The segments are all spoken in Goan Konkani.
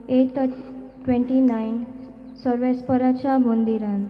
8:29 सर्वेस्पराच्या मंदिरान.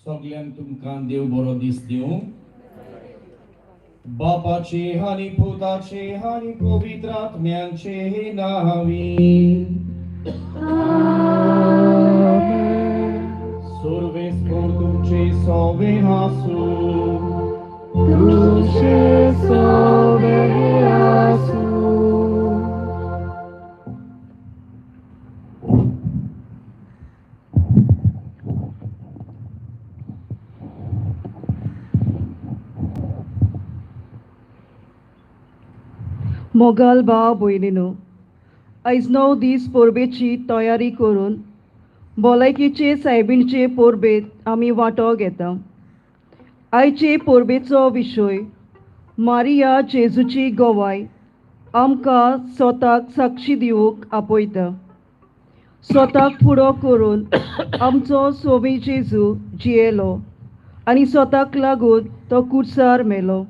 सगल्यांक तुमकां देव बरो दीस दिवं. बापाचे आनी पुताचे आनी पवित्र आत्म्याचे नांवी. सर्वेस्पर तुमचे सवे आसूं. तुमचे सवे आसूं. मोगाल भाव भयणीनो, आयज 9 दीस परबेची तयारी करून भलायकीचे सायबीणचे परबेंत आमी वांटो घेता. आयचे परबेचो विशय मारिया जेजूची गवाय आमकां स्वताक साक्षी दिवंक आपयता. स्वताक फुडो करून आमचो सोमी जेजू जियेलो आनी स्वताक लागून तो कुर्सार मेलो.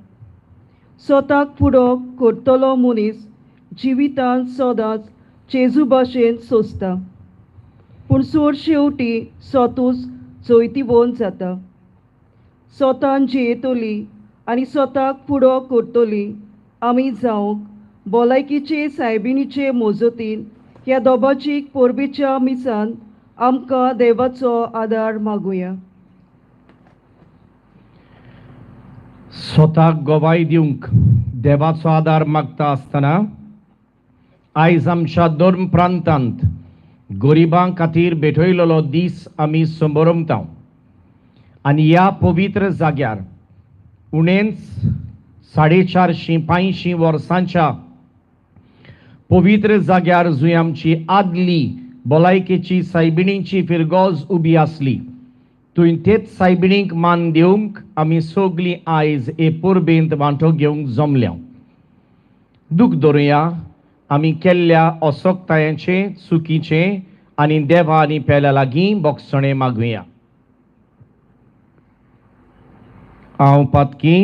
स्वताक फुडो करतलो मनीस जिवितांत सदांच जेजू भाशेन सोंसता, पूण सोड शेवटी स्वतूच जैतिवंत जाता. स्वतान जियेतली आनी स्वताक फुडो करतली आमी जावंक भलायकीचे सायबिणीचे मजतीन ह्या दोबाचीक परबेच्या मिसान आमकां देवाचो आदार मागुया. स्वताक गवाय दिवंक देवाचो आदार मागता आसतना आयज आमच्या धर्म प्रांतांत गरिबां खातीर भेटयलेलो दीस आमी संबरमता आनी ह्या पवित्र जाग्यार उणेंच 450 500 वर्सांच्या पवित्र जाग्यार जंय आमची आदली भलायकेची सायबिणींची फिरगोज उबी आसली. थंय तेच सायबिणींक मान दिवंक आमी सगलीं आयज हे परबेंत वांटो घेवंक जमल्या. दूख धरुया आमी केल्ल्या असक्तायांचे चुकीचे आनी देवा आनी पेल्या लागीं बोगसणें मागुया. हांव पातकी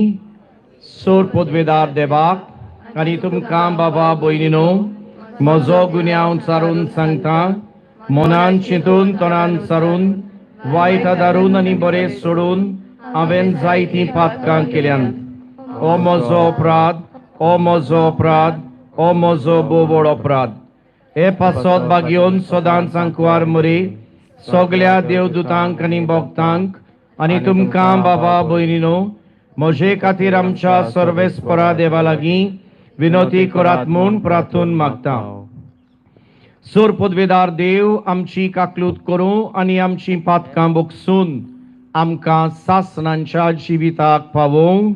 सोर पदवेदार देवाक आनी तुमकां बाबा भयणीनो म्हजो गुन्यांव चारून सांगता. मनान चिंतून तोंडान चारून वायट आदारून आनी बरें सोडून हांवें जायतीं पातकां केल्यांत. ओ म्हजो अपराध, ओ म्हजो अपराध, ओ म्हजो बोवळ अपराध. हे पासत बागेवन सदांच आंकवार मरी सगल्या देवदूतांक आनी भक्तांक आनी तुमकां बाबा भयणीनो म्हजे खातीर आमच्या सर्वेस्परा देवा लागीं विनोती करात म्हूण प्रार्थून मागता. सोर पदवेदार देव आमची काकलूत करूं आनी आमची पातकां बोगसून आमकां सासणांच्या जिविताक पावोवं.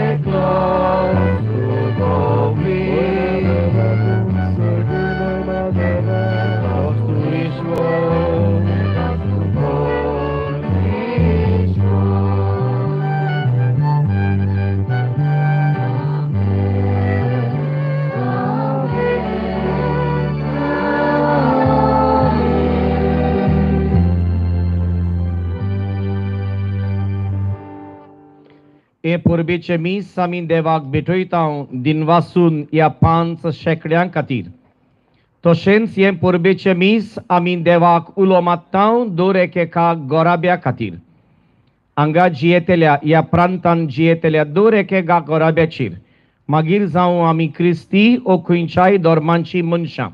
Eklo, हे परबेचे मीस आमी देवाक भेटयता दिनवासून ह्या 5 शेंकड्यां खातीर। तशेंच हे परबेचे मीस आमी देवाक उलो मारता दर एकेका गोराब्या खातीर। हांगा जियेतल्या ह्या प्रांतान जियेतल्या दर एकेका गोराब्याचेर, मागीर जावं आमी क्रिस्ती ओ खंयच्याय धर्मांची मनशां,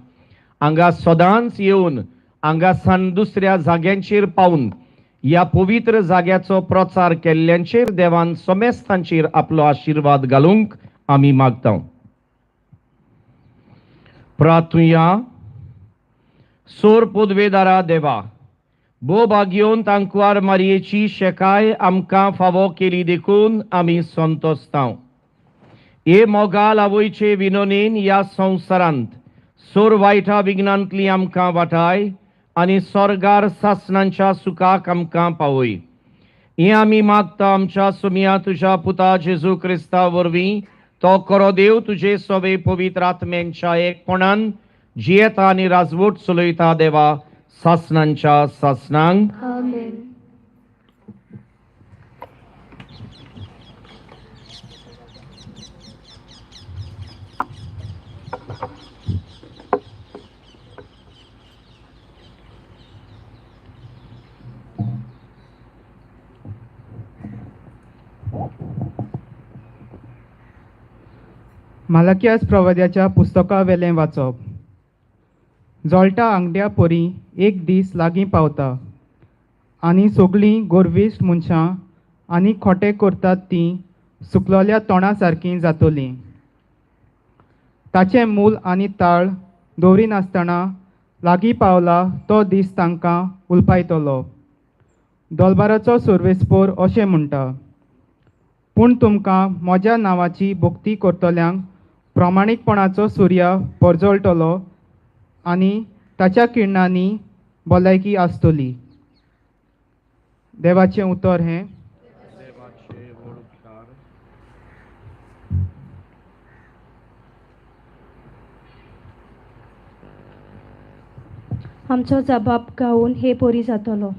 हांगा सदांच येवन हांगा सान दुसऱ्या जाग्यांचेर पावून ह्या पवित्र जाग्याचो प्रचार केल्ल्यांचेर देवान समेस्तांचेर आपलो आशिर्वाद घालूंक आमी मागता। प्रार्थुया। सोर पदवेदारा देवा, भोव भाग्योन तांकुवार मारयेची शेकाय आमकां फावो केली देखून आमी संतोसता। हे मोगाल आवयचे विनोनेन ह्या संवसारांत सोर वायटा विघ्नांतली आमकां वाटाय आनी स्वर्गार सासणांच्या सुखाक आमकां पावय। हें आमी मागता आमच्या सुमिया तुज्या पुता जेजू क्रिस्ता वरवीं, तो करो देव तुजे सवे पवित्र आत्म्यांच्या एकपणान जियेता आनी राजवट चलयता देवा सासणांच्या सासणांक। आमेन। मालाकियास प्रवाद्याच्या पुस्तकावेलें वाचप। जळटा आंगड्या परी एक दीस लागीं पावता आनी सगळीं गोरविश्ट मनशां आनी खोटे करतात तीं सुकलोल्या तोंडा सारकीं जातलीं। ताचें मूल आनी ताळ दवरिनासतना लागीं पावला तो दीस तांकां उलपायतलो। दोलबाराचो सर्वेस्पोर अशें म्हणटा, पूण तुमकां म्हज्या नांवाची भक्ती करतल्यांक प्रामाणीकपणाचो सुर्या परजळटलो आनी ताच्या किरणांनी भलायकी आसतली। देवाचें उतर हें। आमचो जबाब गावन हे परी जातलो।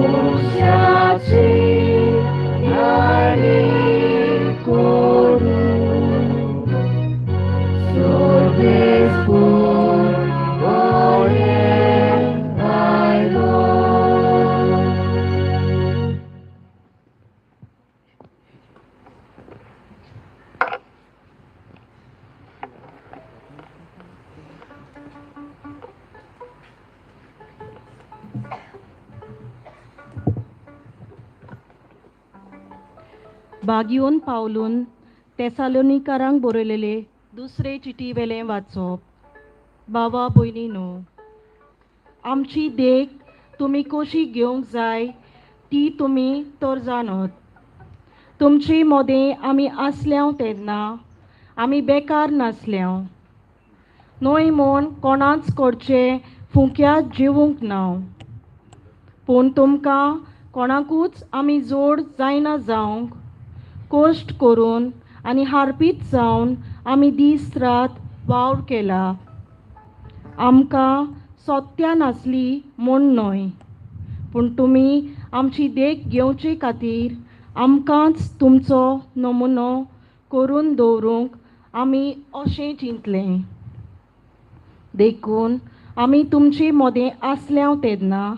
Mokshachi Nani Koru. बागियोन पावलून तेसालोनिकारांक बरयलेले दुसरे चिटी वेलें वाचप. बाबा भयणीनो, आमची देख तुमी कशी घेवंक जाय ती तुमी तर जाणत. तुमचे मदें आमी आसल्याव तेन्ना आमी बेकार नासल्याव न्हय म्हूण कोणाच कडचे फुंक्यात जिवूंक ना, पूण तुमकां कोणाकूच आमी जोड जायना जावंक कश्ट करून आनी हारपीत जावन आमी दीस रात वावर केला. आमकां सत्या नासली म्हूण न्हय, पूण तुमी आमची देख घेवचे खातीर आमकांच तुमचो नमुनो करून दवरूंक आमी अशें चिंतलें. देखून आमी तुमचे मदें आसल्याव तेन्ना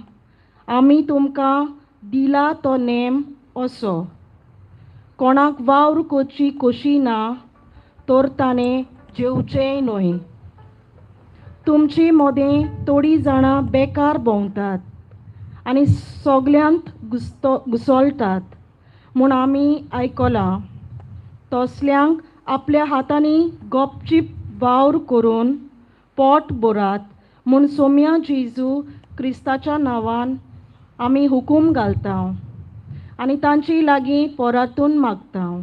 आमी तुमकां दिला तो नेम असो, कोणाक वावर करची खोशी ना तर ताणें जेवचेंय न्हय. तुमचे मदें थोडीं जाणां बेकार भोंवतात आनी सगल्यांत घुसळटात म्हूण आमी आयकलां. तसल्यांक आपल्या हातांनी गपचीप वावर करून पोट भरात म्हूण सोम्या जेजू क्रिस्ताच्या नांवान आमी हुकूम घालता आनी तांची लागीं परातून मागता.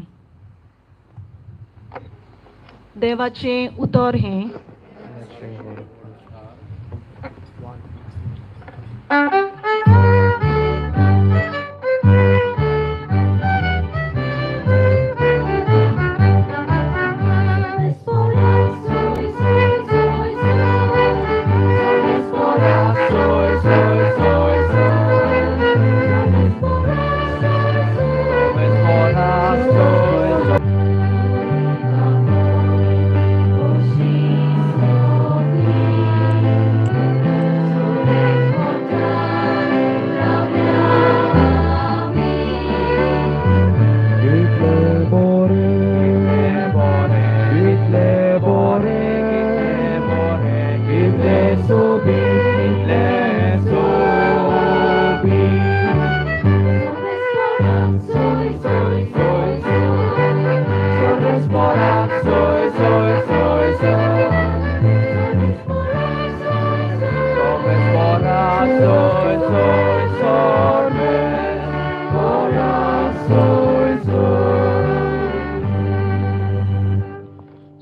देवाचें उतर हें.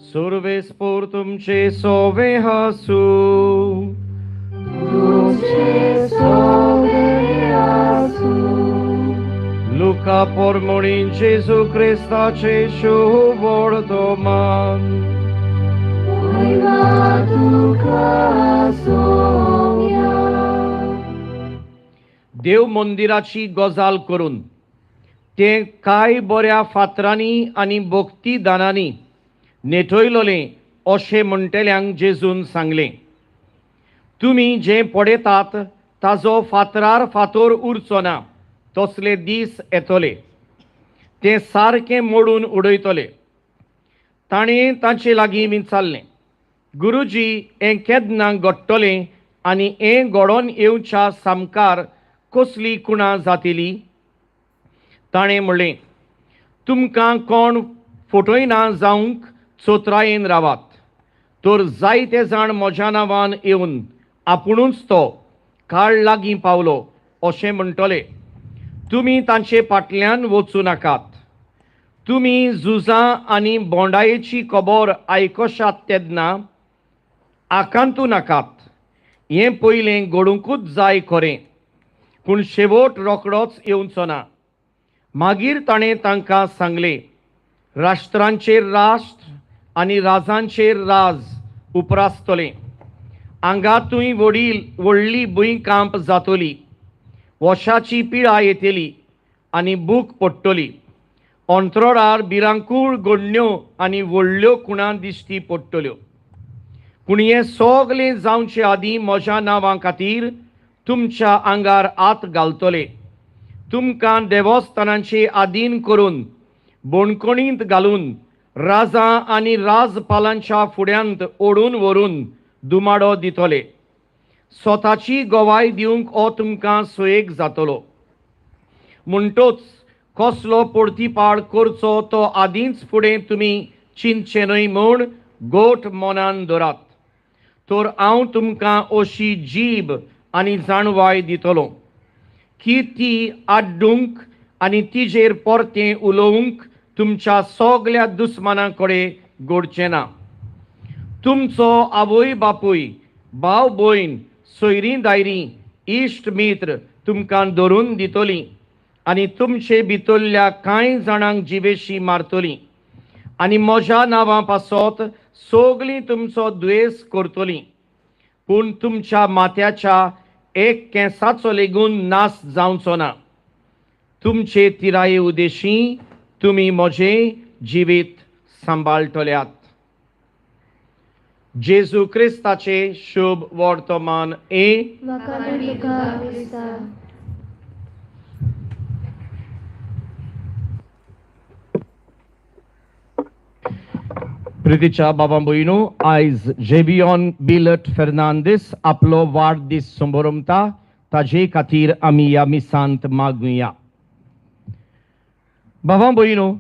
सुर्वेस्पोर तुमचे सोवे हासू, तुमचे सोवे आसू. लुका पोरमोणी जेजू क्रिस्ताचे शुभवर्तमान. वयवा तुका सोम्या. देव मंदिराची गजाल करून ते कांय बऱ्या फातरांनी आनी भक्ती दानांनी नेटयलोलें अशें म्हणटल्यांक जेजून सांगलें, तुमी जें पळयतात ताजो फातरार फातर उरचो ना, तसले दीस येतले, ते सारकें मोडून उडयतले. ताणें तांचे लागीं विचारलें, गुरुजी हें केन्ना घडटलें आनी हें घडोवन येवच्या सामकार कसली कुणां जातली? ताणें म्हणलें, तुमकां कोण फटयना जावंक चोत्रायेन रावात, तर जायते जाण म्हज्या नांवान येवन आपुणूच तो काळ लागीं पावलो अशें म्हणटले. तुमी तांचे फाटल्यान वचूं नाकात. तुमी झुजां आनी बोंडायेची खबर आयकशात तेन्ना आकांतू नाकात. हें पयलें घडुंकूच जाय खरें, पूण शेवट रोखडोच येवचो ना. मागीर ताणें तांकां सांगलें, राष्ट्रांचेर राष्ट्र आनी राजांचेर राज उपरासतलें. आंगातूय व्हडली भुंयकांप जातली, वशाची पिळा येतली आनी भूक पडटली. अंतरोडार भिरांकूळ घडण्यो आनी व्हडल्यो खुणां दिश्टी पडटल्यो. पूण हें सगलें जावचे आदीं म्हज्या नांवा खातीर तुमच्या आंगार हात घालतले. तुमकां देवस्थानांचे आदीन करून बणकणींत घालून राजा आनी राजपालांच्या फुड्यांत ओडून व्हरून दुमाडो दितले. स्वताची गवाय दिवंक हो तुमकां सोयेक जातलो. म्हणटोच कसलो पोर्तीपाळ करचो तो आदींच फुडें तुमी चिंतचें न्हय म्हूण गोठ मनान दवरात. तर हांव तुमकां अशी जीब आनी जाणवाय दितलो की ती आड्डूंक आनी तिजेर परतें उलोवंक तुमच्या सगल्या दुस्माना कडेन घडचें ना. तुमचो आवय बापूय, भाव भयण, सोयरीं दायरीं, इश्ट मित्र तुमकां धरून दितलीं आनी तुमचे भितरल्या कांय जाणांक जिवेशी मारतलीं आनी म्हज्या नांवा पासत सगलीं तुमचो द्वेस करतलीं. पूण तुमच्या माथ्याच्या एक केंसाचो लेगून नाश जावचो ना. तुमचे तिराये उदेशी तुमी म्हजें जिवीत सांबाळटल्यात. जेजू क्रिस्ताचे शुभ वर्तमान ए. प्रितीच्या बाबा भयणू, आयज जेबियॉन बिलट फेर्नांदीस आपलो वाडदीस संबरमता, ताजे खातीर आमी ह्या मिसांत मागुया. बाबा भयणू,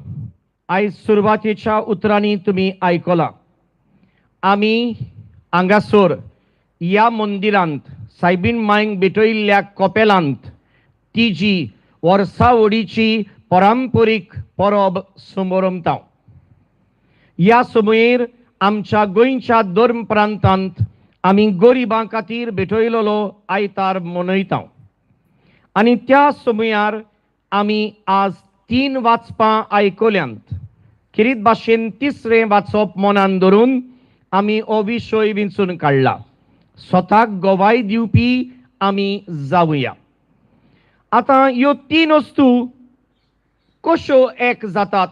आयज सुरवातेच्या उतरांनी तुमी आयकलां, आमी हांगासर ह्या मंदिरांत सायबीन मांयक भेटयल्ल्या कपेलांत तिजी वर्सावडीची परंपरीक परब समरमता. ह्या समयेर आमच्या गोंयच्या धर्म प्रांतांत आमी गरिबां खातीर भेटयलेलो आयतार मनयता आनी त्या समयार आमी आज 3 वाचपां आयकल्यांत. खेरीत भाशेन तिसरें वाचप मनान धरून आमी हो विशय विंचून काडला, स्वताक गवाय दिवपी आमी जावया. आतां ह्यो 3 वस्तू कश्यो एक जातात?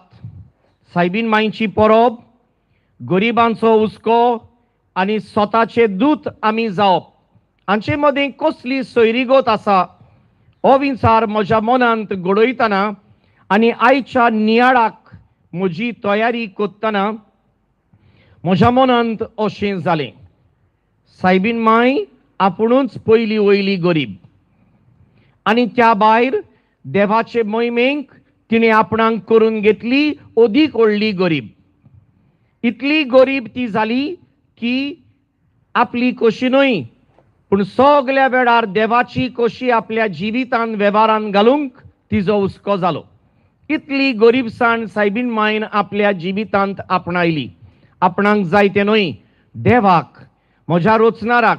सायबीन मांयची परब, गरिबांचो हुस्को आनी स्वताचे दूत आमी जावप, हांचे मदीं कसली सोयरीगत आसा हो विचार म्हज्या मनांत घडयतना आनी आयच्या नियाळाक म्हजी तयारी करतना म्हज्या मनांत अशें जालें, सायबीन मांय आपुणूच पयली वयली गरीब आनी त्या भायर देवाचे मोहिमेक तिणें आपणाक करून घेतली अदीक व्हडली गरीब. इतली गरीब ती जाली की आपली कशी न्हय पूण सगल्या वेळार देवाची कशी आपल्या जिवितान वेव्हारान घालूंक तिजो हुस्को जालो. इतली गरीबसाण सायबीन मायन आपल्या जिवितांत आपणायली. आपणाक जाय तें न्हय, देवाक, म्हज्या रोचणाराक,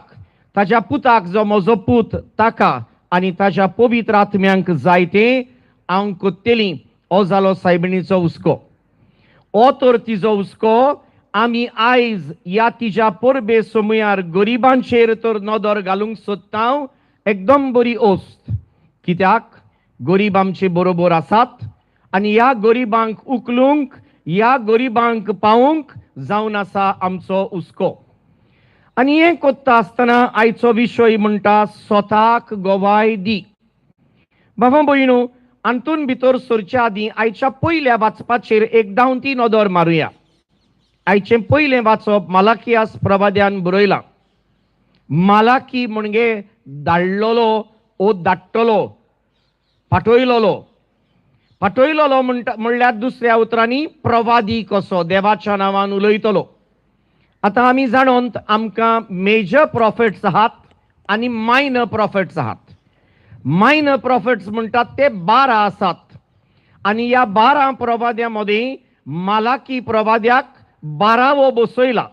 ताज्या पुताक जो म्हजो पूत ताका आनी ताज्या पवित्र आत्म्यांक जाय तें हांव कोत्तेली. हो जालो सायबिणीचो हुस्को. हो तर तिजो हुस्को आमी आयज ह्या तिज्या परबे समयार गरिबांचेर तर नदर घालूंक सोदता. एकदम बरी ओस्त, कित्याक गरीब आमचे बरोबर आसात आनी ह्या गरिबांक उखलूंक, ह्या गरिबांक पावूंक जावन आसा आमचो हुस्को. आनी हें कोत्ता आसतना आयचो विशय म्हणटा स्वताक गवाय दी. बाबा भयणू, हातून भितर सरच्या आदीं आयच्या पयल्या वाचपाचेर एक धांवती नदर मारुया. आयचें पयलें वाचप मालाकियास प्रवाद्यान बरयलां. मालाकी म्हणजे धाडलेलो ओ धाडटलो, पाटयलोलो. पाटयलोलो म्हणटा म्हणल्यार दुसऱ्या उतरांनी प्रवादी कसो देवाच्या नांवान उलयतलो. आतां आमी जाणोन आमकां मेजर प्रॉफिट्स आहात आनी मायनर प्रॉफिट्स आहात. मायनर प्रॉफिट्स म्हणटात ते 12 आसात आनी ह्या 12 प्रवाद्यां मदीं मालाकी प्रवाद्याक 12वो बसयला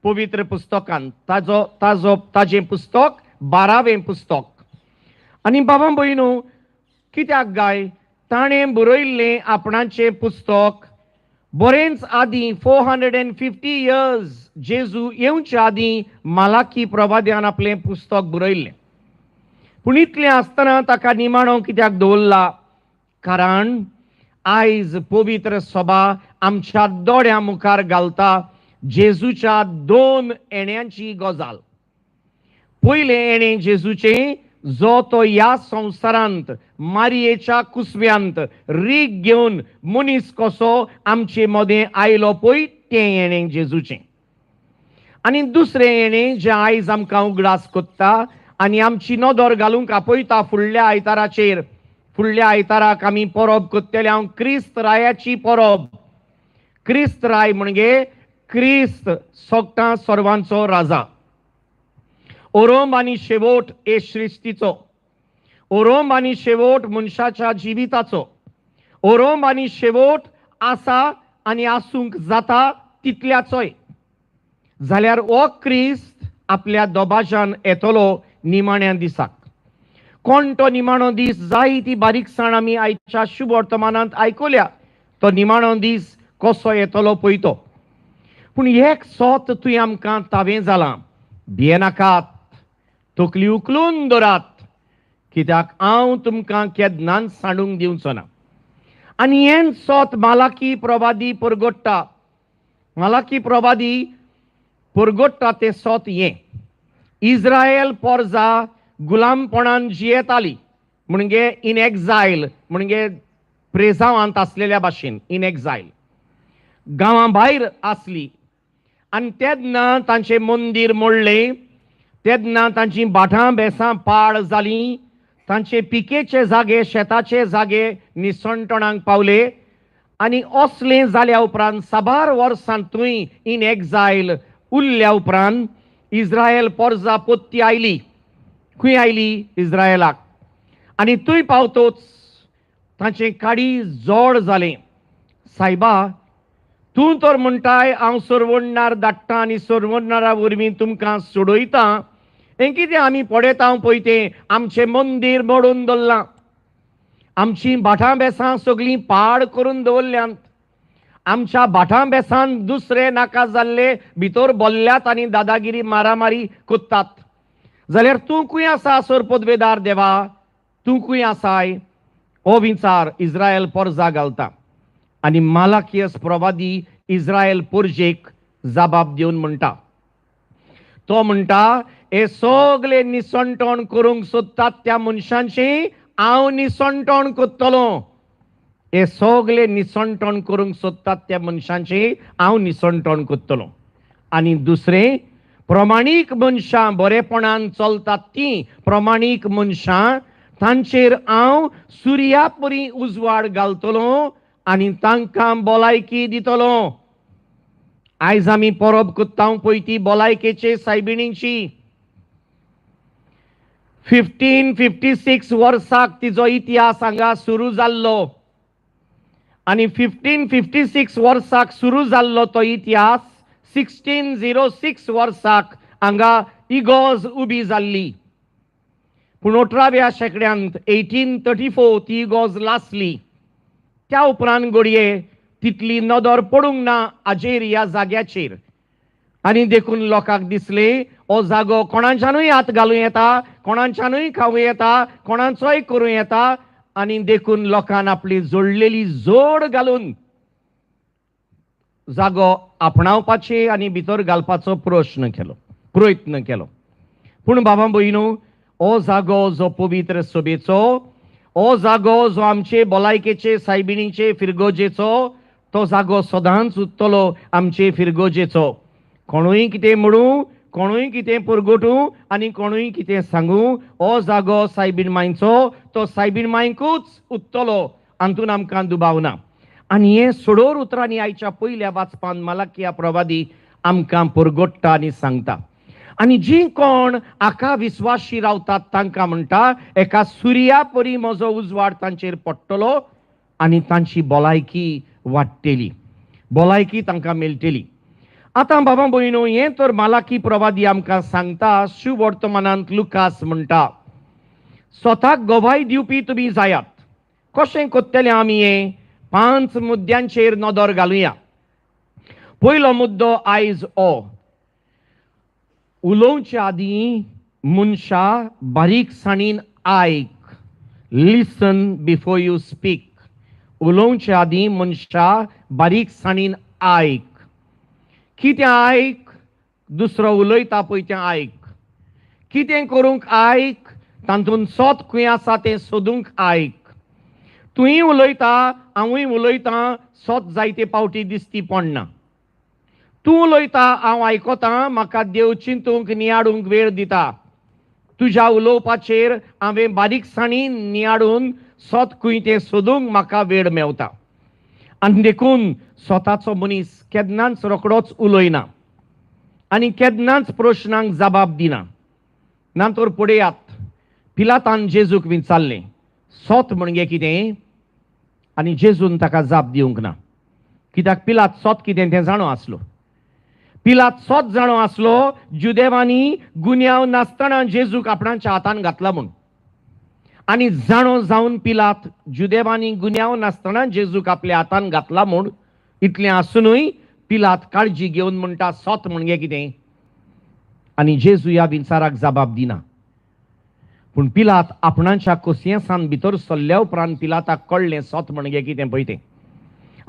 पवित्र पुस्तकान. ताजो ताजो ताजें पुस्तक 12वें पुस्तक. आनी बाबा भयणू, कित्याक गाय ताणें बरयल्लें आपणाचें पुस्तक बरेंच आदीं 450 इयर्स जेजू येवच्या आदीं मालाकी प्रवाद्यान आपलें पुस्तक बरयल्लें. पूण इतलें आसतना ताका निमाणो कित्याक दवरला? कारण आयज पवित्र सभा आमच्या दोळ्यां मुखार घालता जेजूच्या 2 येण्यांची गजाल. पयलें येणें जेजूचें, जो तो ह्या संवसारांत मारयेच्या कुसव्यांत रीग घेवन मनीस कसो आमचे मदें आयलो पळय, तें येणें जेजूचें. आनी दुसरें येणें जें आयज आमकां उगडास कोत्ता आनी आमची नदर घालूंक आपयता फुडल्या आयताराचेर, फुडल्या आयताराक आमी परब करतले हांव क्रिस्त रायाची परब. क्रिस्त राय म्हणजे क्रिस्त सोगटां सर्वांचो राजा. ओरोंब आनी शेवट हे सृश्टीचो, ओरोंब आनी शेवट मनशाच्या जिविताचो, ओरोंब आनी शेवट आसा आनी आसूंक जाता तितल्याचोय. जाल्यार हो क्रिस्त आपल्या दोबाजान येतलो निमाण्या दिसाक. कोण तो निमाणो दीस? जाय ती बारीकसाण आमी आयच्या शुभ वर्तमानांत आयकुल्या. तो निमाणो दीस कसो येतलो पळय तो. पूण एक सोत तुवें आमकां तावें जालां, भियेनाकात, तकली उखलून दवरात, कित्याक हांव तुमकां केन्नाच सांडूंक दिवचो ना. आनी हें सोत मालाकी प्रवादी परगट्टा. मालाकी प्रवादी परगट्टा तें सोत हें. इज्रायल पोरजा गुलामपणान जियेताली, म्हणजे इन एक्झायल, म्हणजे प्रेजावांत आसलेल्या भाशेन इन एक्झायल, गांवां भायर आसली. आनी तेन्ना तांचें मंदीर मोडलें, तेन्ना तांची भाटां बेसां पाड जालीं, तांचे पिकेचे जागे शेताचे जागे निसणटणाक पावले. आनी असलें जाल्या उपरांत साबार वर्सां थंय इन एक्झायल उरल्या उपरांत इज्रायल पोरजा पोत्ती आयली. खंय आयली? इज्रायलाक. आनी थंय पावतोच तांचें काडी जोड जालें. सायबा, तूं तर म्हणटाय हांव सरवणणार धाडटा आनी सरवणणारा वरवीं तुमकां सोडयता, हें कितें आमी पळयता पळय तें आमचें मंदीर मोडून दवरलां, आमचीं भाटां बेसां सगळीं पाड करून दवरल्यांत, आमच्या भाटां बेसान दुसरे नाका जाल्ले भितर बोल्ल्यात आनी दादागिरी मारामारी करतात. जाल्यार तूं खंय आसा सरपदवेदार देवा, तूं खंय आसाय? हो विचार इज्रायल पोरजा घालता. आनी मालाकियस प्रवादी इज्रायल पोरजेक जबाब दिवन म्हणटा, तो म्हणटा हे सगळे निसणटण करूंक सोदतात त्या मनशांची हांव निसणटण करतलो. हे सगळे निसणटण करूंक सोदतात त्या मनशांची हांव निसणटण करतलो. आनी दुसरें, प्रमाणीक मनशां बरेपणान चलतात ती प्रमाणीक मनशां तांचेर हांव सुर्या परी उजवाड घालतलो आनी तांकां भलायकी दितलो. आयज आमी परब करता पळय ती भलायकेचे सायबिणीची. 1556 वर्साक तिजो इतिहास हांगा सुरू जाल्लो आनी 1556 वर्साक सुरू जाल्लो तो इतिहास 1606 वर्साक हांगा इगोज उबी जाल्ली. पूण 18व्या शेंकड्यांत 1834 ती इगोज लासली. त्या उपरांत घडये तितली नदर पडूंक ना हाजेर ह्या जाग्याचेर आनी देखून लोकांक दिसलें हो जागो कोणाच्यानूय हात घालूं येता, कोणाच्यानूय खावूं येता, कोणाचोय करूं येता. आनी देखून लोकान आपली जोडलेली जोड घालून जागो आपणावपाचे आनी भितर घालपाचो प्रश्न केलो, प्रयत्न केलो. पूण बाबा भयणू, हो जागो जो पवित्र सभेचो, हो जागो जो आमचे भलायकेचे सायबिणीचे फिरगोजेचो, तो जागो सदांच उरतलो आमचे फिरगोजेचो. कोणूय कितें म्हणूं, कोणूय कितें परगटूं आनी कोणूय कितें सांगूं, हो जागो सायबीण मांयचो, तो सायबीण मांयकूच उरतलो, हातूंत आमकां दुबाव ना. आनी हें सोडोर उतरांनी आयच्या पयल्या वाचपान मालाकिया प्रवादी आमकां परगट्टा आनी सांगता. आनी जी कोण हाका विस्वाशी रावतात तांकां म्हणटा एका सुर्या परी म्हजो उजवाड तांचेर पडटलो आनी तांची भलायकी वाडटली, भलायकी तांकां मेळटली. आतां बाबा भयणू, हें तर मालाकी प्रवादी आमकां सांगता. शुवर्तमानांत लुकास म्हणटा स्वताक गवाय दिवपी तुमी जायात. कशें करतले आमी हें? 5 मुद्द्यांचेर नदर घालुया. पयलो मुद्दो आयज हो, उलोवचे आदीं मनशा बारीकसाणीन आयक. Listen before you speak. उलोवचे आदीं मनशा बारीकसाणीन आयक. कितें आयक? दुसरो उलयता पळय तें आयक. कितें करूंक आयक? तातूंत सत खंय आसा तें सोदूंक आयक. तुंय उलयता, हांवूय उलयतां, सत जायते फावटी दिसती पडना. तूं उलयता, हांव आयकतां, म्हाका देव चिंतूंक नियाडूंक वेळ दिता. तुज्या उलोवपाचेर हांवें बारीकसाणीन नियाडून सत खंय तें सोदूंक म्हाका वेळ मेवता. आनी देखून स्वताचो मनीस केन्नाच रोखडोच उलयना आनी केन्नाच प्रश्नांक जबाब दिना. नंतर पळयात, पिलातान जेजूक विचारलें सत म्हणजे कितें, आनी जेजून ताका जाप दिवंक ना. कित्याक पिलात सत कितें तें जाणो आसलो. पिलात सत जाणो आसलो जुदेवांनी गुन्यांव नासतना जेजूक आपणाच्या हातान घातला म्हूण. आनी जाणो जावन पिलात जुदेवांनी गुन्यांव नासतना जेजूक आपल्या हातान घातला म्हूण, इतलें आसुनूय पिलात काळजी घेवन म्हणटा सत म्हणजे कितें, आनी जेजू ह्या विचाराक जबाब दिना. पूण पिलात आपणाच्या कोसियेंसान भितर सरल्या उपरांत पिलाताक कळ्ळें सत म्हणजे कितें पळय तें.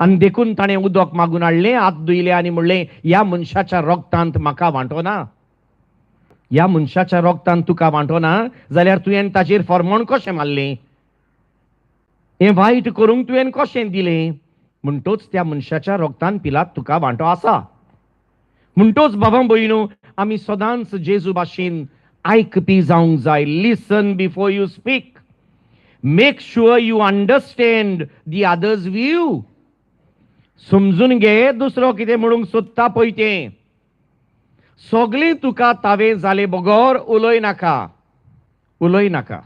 आनी देखून ताणें उदक मागून हाडलें, हात धुयले आनी म्हणलें ह्या मनशाच्या रोगतांत म्हाका वांटो ना, ह्या मनशाच्या रोगतांत तुका वांटो ना जाल्यार तुवें ताचेर फॉर्मोण कशें मारलें, हें वायट करूंक तुवें कशें दिलें, म्हणटोच त्या मनशाच्या रोगतान पिलात तुका वांटो आसा. म्हणटोच बाबा भयणू, आमी सदांच जेजू भाशेन आयकपी जावंक जाय. Listen before you speak, make sure you understand the others view. समजून घे दुसरो कितें म्हणूंक सोदता पळय तें. सगळीं तुका तावे जाले बगर उलय नाका, उलय नाका,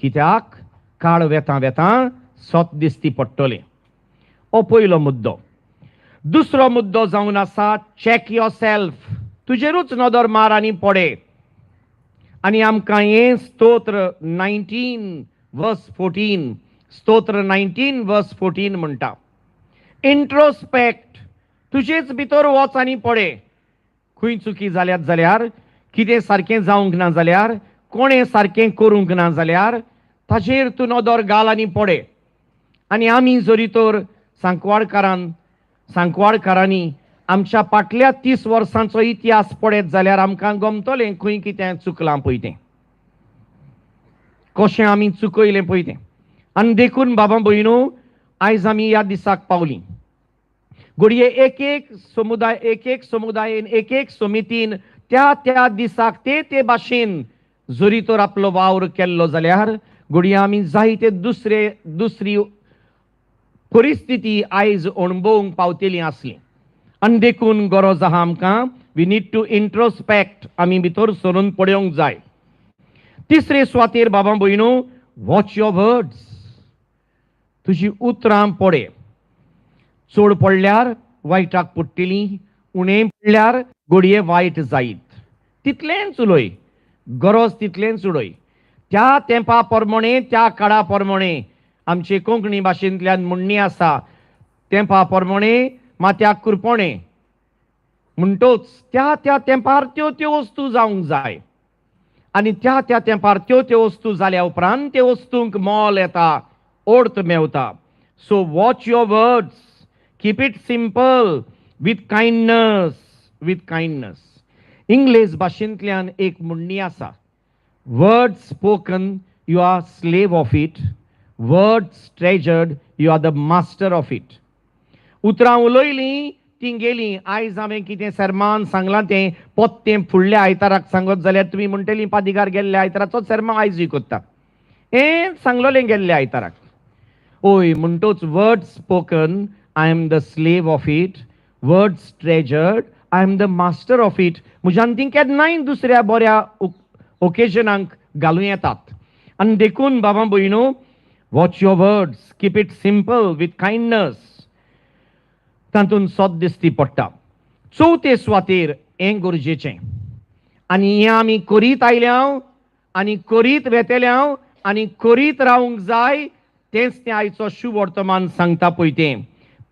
कित्याक काळ वेता वेता सत दिसती पडटलें. हो पयलो मुद्दो. दुसरो मुद्दो जावन आसा चॅक your self. तुजेरूच नदर मार आनी पडे. आनी आमकां हें स्तोत्र 19 वर्स 14, स्तोत्र 19 वर्स 14 म्हणटा इंट्रोस्पेक्ट. तुजेच भितर वच आनी पडे. खंय चुकी जाल्यात जाल्यार, कितें सारकें जावंक ना जाल्यार, कोणें सारकें करूंक ना जाल्यार ताचेर तूं नदर घाल आनी पडे. आनी आमी जरी तर सांकवाळकारान सांकवाळकारांनी आमच्या फाटल्या 30 वर्सांचो इतिहास पळयत जाल्यार आमकां गमतलें खंय कितें चुकलां पळय तें, कशें आमी चुकयलें पळय तें. आनी देखून बाबा भयणू, आयज आमी ह्या दिसाक पावलीं. घडये एक एक समुदाय, एक एक समुदायेन, एक एक समितीन त्या त्या दिसाक ते ते भाशेन जरी तर आपलो वावर केल्लो जाल्यार घडये आमी जायते दुसरे दुसरी परिस्थिती आयज अणभवूंक पावतली आसली. आनी देखून गरज आहा आमकां, we need to introspect. आमी भितर सरून पळोवंक जाय. तिसरे सुवातेर बाबा भयणू, वॉच your words. तुजी उतरां पळय. चड पडल्यार वायटाक पडटली, उणें पडल्यार घडये वायट जायत. तितलेंच उलय, गरज तितलेंच उडय. त्या तेंपा प्रमाणे, त्या काळा प्रमाणे आमचे कोंकणी भाशेंतल्यान म्हणणी आसा, तेंपा प्रमाणे माथ्याक कुरपोणें. म्हणटोच त्या त्या तेंपार त्यो त्यो वस्तू जावंक जाय. आनी त्या त्या तेंपार त्यो त्यो वस्तू जाल्या उपरांत त्यो वस्तूंक मोल येता, अर्थ मेवता. So watch your words, keep it simple with kindness, with kindness. इंग्लेज भाशेंतल्यान एक म्हणणी आसा, words spoken you are slave of it, words treasured you are the master of it. उतरां उलयलीं तीं गेलीं. आयज हांवें कितें सेर्मान सांगलां तें पोत्तें फुडल्या आयताराक सांगत जाल्यार तुमी म्हणटलीं पादिगार गेल्ल्या आयताराचो सेर्मांव आयजूय कोत्ता, हें सांगलोलें गेल्ल्या आयताराक. ओय, म्हणटोच words spoken I am the slave of it, words treasured I am the master of it. म्हज्यान तीं केन्नाय दुसऱ्या बऱ्या ओकेजनांक घालूं येतात. आनी देखून बाबा भयणू, watch your words, keep it simple with kindness. तातूंत सत दिसती पडटा. चवथे सुवातेर हें गरजेचें, आनी हें आमी करीत आयल्या आनी करीत वेतल्या आनी करीत रावंक जाय. तेंच तें आयचो शुभ वर्तमान सांगता पळय तें,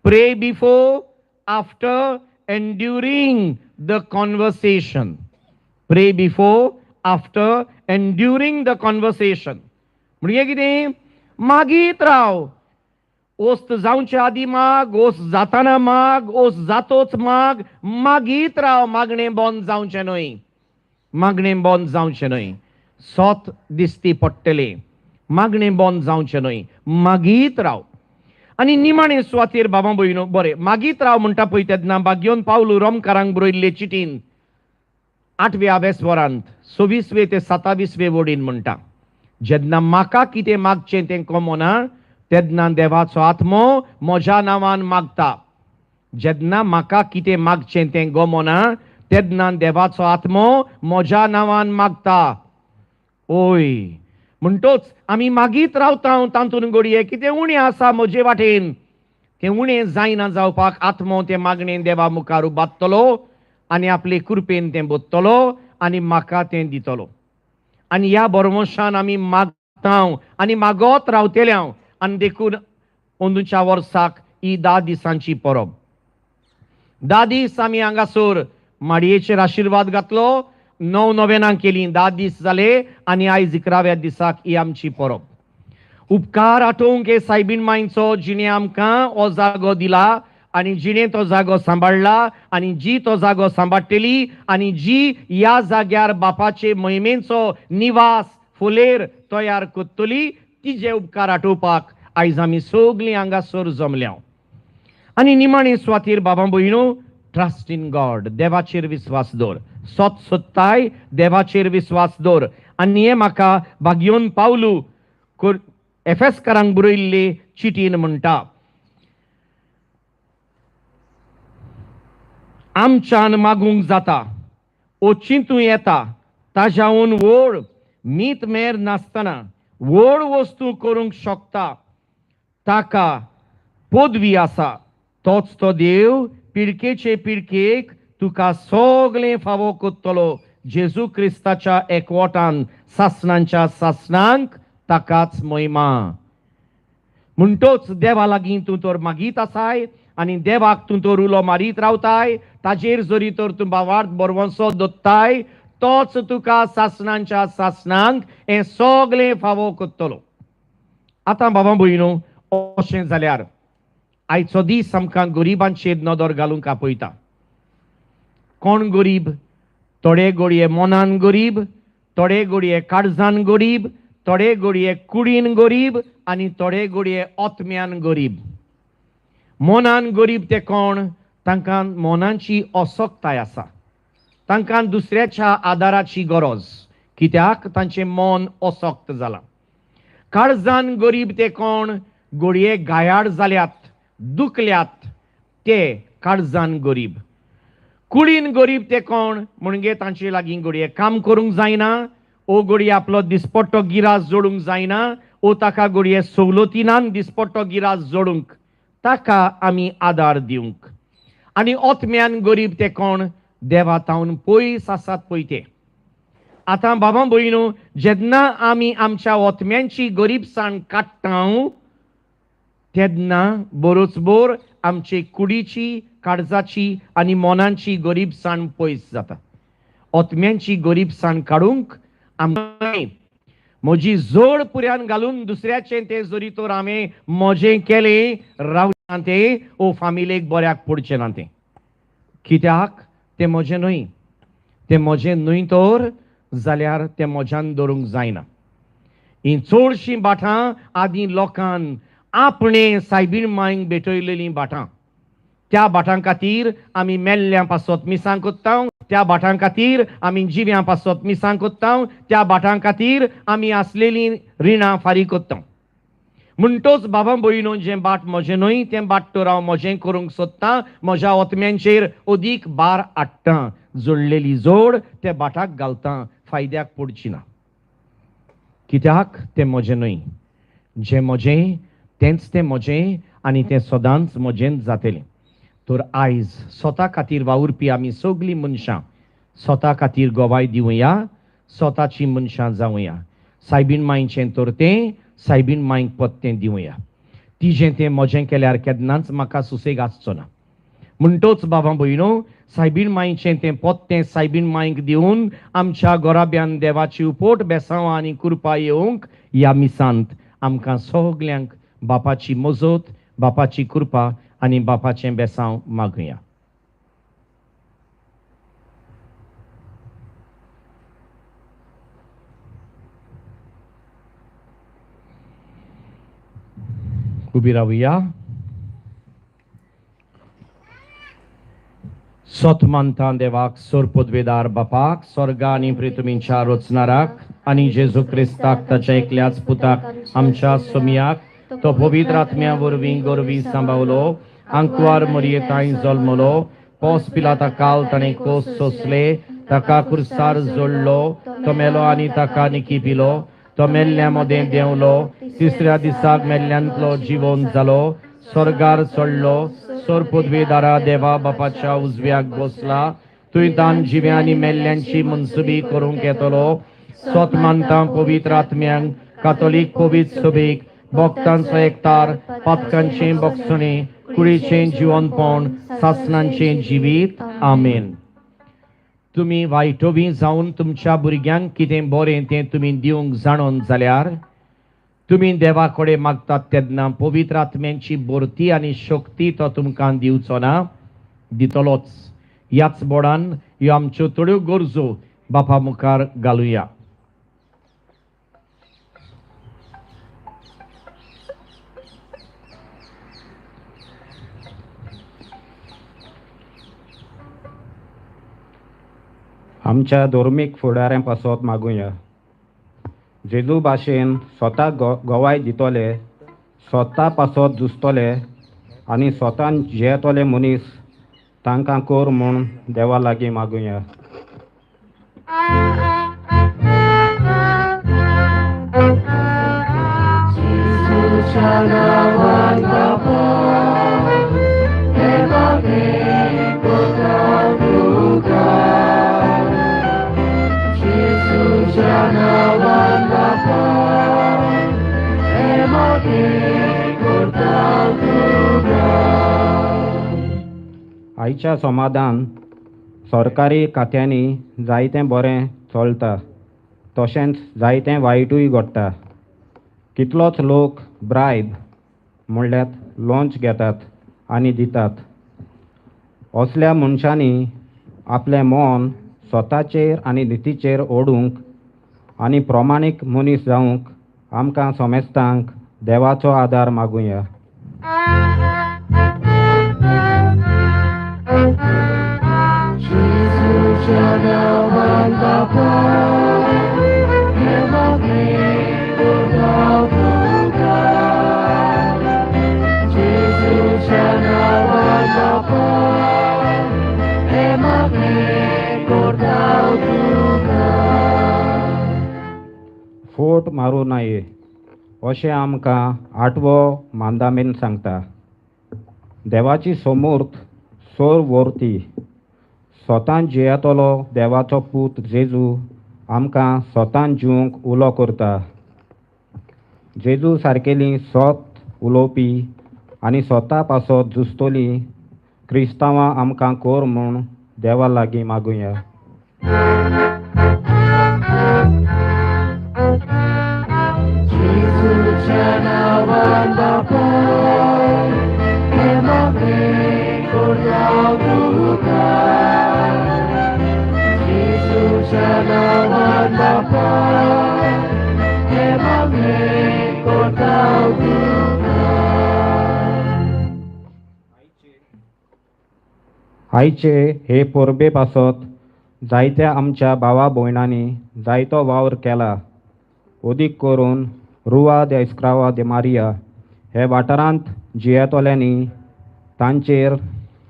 pray before, after and during the conversation. Pray before, after and during the conversation. म्हणजे कितें, मागीत राव. ओस्त जावचे आदी माग, ओस जाताना माग, ओस जातोच माग, मागीत राव. मागणें बंद जावचें न्हय, मागणें बंद जावचें न्हय. सत दिसती पडटलें, मागणें बंद जावचें न्हय, मागीत राव. आनी निमाणे सुवातेर बाबा भयणो, बरें मागीत राव म्हणटा पळय तेन्ना भाग्योन पावलू रोमकारांक बरयल्ले चिटीन 8व्या वेसवरांत 26वे ते 27वे वडीन म्हणटा, जेन्ना म्हाका कितें मागचें तें कमोना तेन्ना देवाचो आत्मो म्हज्या नांवान मागता. जेन्ना म्हाका कितें मागचें तें गमोना तेन्ना देवाचो आत्मो म्हज्या नांवान मागता. ओय म्हणटोच आमी मागीत रावता तातूंत घडये कितें उणें आसा म्हजे वाटेन, तें उणें जायना जावपाक आत्मो तें मागणें देवा मुखार उबारतलो आनी आपले कृपेन तें बोत्तलो आनी म्हाका तें दितलो. आनी ह्या बरवंशान आमी मागता आनी मागत रावतले. आनी देखून अंदूच्या वर्साक ही 10 दिसांची परब. 10 दीस आमी हांगासर माडयेचेर आशिर्वाद घातलो, 9 नोवेनां केली, 10 दीस जाले आनी आयज 11व्या दिसाक ही आमची परब. उपकार आठोवंक हे सायबीण मांयचो जिणें आमकां हो जागो दिला आनी जिणें तो जागो सांबाळ्ळा आनी जी तो जागो सांबाळटली आनी जी ह्या जाग्यार बापाचे महिमेचो निवास फुलेर तयार करतली तिजे उपकार आठोवपाक आयज आमी सगळीं हांगासर जमल्या. आनी निमाणे सुवातेर बाबा भयणो, ट्रस्ट इन गॉड, देवाचेर विस्वास दवर, सत सोदताय देवाचेर विस्वास दवर. आनी हें म्हाका भाग्योन पावलू एफेसकारांक बरयल्ले चिटीन म्हणटा, आमच्यान मागूंक जाता ओ चिंतूं येता ताज्याहून व्हड मीत मेर नासतना व्हड वस्तू करूंक शकता ताका पदवी आसा, तोच तो देव पिळकेचे पिळकेक तुका सगळें फावो करतलो जेजू क्रिस्ताच्या एकवटान सासणांच्या सासणांक ताकाच महिमा. म्हणटोच देवा लागीं तूं तर मागीत आसाय आनी देवाक तूं तर उलो मारीत रावताय, ताजेर जरी तर तूं बावार्थ बरवंसो दोत्ताय तोच तुका सासणांच्या सासणांक हें सगळें फावो करतलो. आतां बाबा भयणो, अशें जाल्यार आयचो दीस आमकां गरिबांचेर नदर घालूंक आपयता. कोण गरीब? थोडे घडये मनान गरीब, थोडे घडये काळजान गरीब, थोडे घडये कुडीन गरीब आनी थोडे घडये आत्म्यान गरीब. मनान गरीब ते कोण? तांकां मनाची असक्ताय आसा, तांकां दुसऱ्याच्या आदाराची गरज, कित्याक तांचें मन असक्त जालां. काळजान गरीब ते कोण? घडये गायाड जाल्यात, दुखल्यात, ते काळजान गरीब. कुडीन गरीब ते कोण? म्हणजे तांचे लागीं घडये काम करूंक जायना, ओ घडये आपलो दिसपट्टो गिरास जोडूंक जायना, ओ ताका घडये सवलतीनान दिसपट्टो गिरास जोडूंक, ताका आमी आदार दिवंक. आनी आत्म्यान गरीब ते कोण? देवा तावन पयस आसात पळय ते. आतां बाबा भयणो, जेन्ना आमी आमच्या आत्म्यांची गरीबसाण काडटा तेन्ना बरोचबोर आमचे कुडीची, काळजाची आनी मनाची गरीबसाण पयस जाता. आत्म्यांची गरीबसाण काडूंक आमकां म्हजी जोड पुऱ्यान घालून दुसऱ्याचें तें जरी तर हांवें म्हजें केलें रावना तें ओ फामिलेक बऱ्याक पडचें ना तें, कित्याक तें म्हजें न्हय, तें म्हजें न्हय तर जाल्यार तें म्हज्यान दवरूंक जायना. हीं चडशीं भाटां आदीं लोकान आपणें सायबीण मांयक भेटयलेलीं भाटां, त्या भाटां खातीर आमी मेल्ल्यां पासत मिसां कोत्ता, त्या भाटां खातीर आमी जिव्यां पासत मिसां कोत्ता, त्या भाटां खातीर आमी आसलेलीं रिणां फारीक कोत्ता. म्हणटोच बाबा भयणो, जें भाट म्हजें न्हय तें भाट तर हांव म्हजें करूंक सोदतां, म्हज्या आत्म्यांचेर अदीक भार हाडटा, जोडलेली जोड त्या भाटाक घालता, फायद्याक पडची ना, कित्याक तें म्हजें न्हय. जें म्हजें तेंच तें म्हजें आनी तें सदांच म्हजेंच जातलें. तर आयज स्वता खातीर वावुरपी आमी सगळीं मनशां स्वता खातीर गवाय दिवया, स्वताची मनशां जावया. सायबीण मांयचें तर तें सायबीण मांयक पत्तें दिवया, तिजें तें म्हजें केल्यार केन्नाच म्हाका सुसेग आसचो ना. म्हणटोच बाबा भयणो, सायबीण मांयचें तें पत्तें सायबीण मांयक दिवन आमच्या गोराब्यान देवाची उपोट बेसांव आनी कृपा येवंक ह्या मिसांत आमकां सगल्यांक बापाची मजत, बापाची कृपा आनी बापाचें बेसांव मागुया. उबी रावया. सत मानता देवाक सोर पदवेदार बापाक स्वर्गा आनी पृथ्वीच्या रचणाराक आनी जेजू क्रिस्ताक ताच्या एकल्याच पुताक आमच्या सोमयाक तो पवित्र आत्म्या वरवीं गोरवी सांबावलो आंकवार मरयेताय जल्मलो पोस पिलाता काल ताणें कोस सोंसले ताका कुर्सार जोडलो तो मेलो आनी ताका निकी पिलो तो मेल्ल्या मदें देंवलो तिसऱ्या दिसाक मेल्ल्यांतलो जिवन जालो स्वर्गार चडलो सोर पदवेदारा देवा बापाच्या उजव्याक बसला तुंय तान जिव्या आनी मेल्ल्यांची मनसुबी करूंक येतलो सत मानता पवित्र आत्म्यांक कातोलीक पवित्र सभेक भक्तांचो एकतार पातकांचें बोगसणें कुडीचें जिवनपण सासणांचें जिवीत आमेन. तुमी वायटोवी जावन तुमच्या भुरग्यांक कितें बरें तें तुमी दिवंक जाणून जाल्यार तुमी देवा कडेन मागतात तेन्ना पवित्र आत्म्यांची भरती आनी शक्ती तो तुमकां दिवचो ना दितलोच. ह्याच बोडान ह्यो आमच्यो थोड्यो गरजो बापा मुखार घालुया. आमच्या धर्मीक फुडाऱ्यां पासत मागुया. जेजू भाशेन स्वता गोवाय दितले स्वता पासत झुजतले आनी स्वतान जियेतले मनीस तांकां कर म्हूण देवा लागीं मागुया. आयच्या समाधान सरकारी खात्यांनी जायतें बरें चलता तशेंच जायतें वायटूय घडटा. कितलोच लोक ब्रायब म्हणल्यार लोंच घेतात आनी दितात. असल्या मनशांनी आपलें मन स्वताचेर आनी नितीचेर ओडूंक आनी प्रमाणीक मनीस जावंक आमकां समेस्तांक देवाचो आदार मागुया. फोट मारूं नये अशें आमकां आठवो मांदामेन सांगता. देवाची समूर्त सोर वर्ती स्वतान जियेतलो देवाचो पूत जेजू आमकां स्वतान जिवंक उलो करता. जेजू सारकेली सत उलोवपी आनी स्वता पासत झुजतली क्रिस्तांवां आमकां कर म्हूण देवा लागीं मागुया. आयचे हे परबे पासत जायत्या आमच्या भावा भयणांनी जायतो वावर केला. अदीक करून रुआ दे इस्क्रावा दे मारिया हे वाठारांत जियेतल्यांनी तांचेर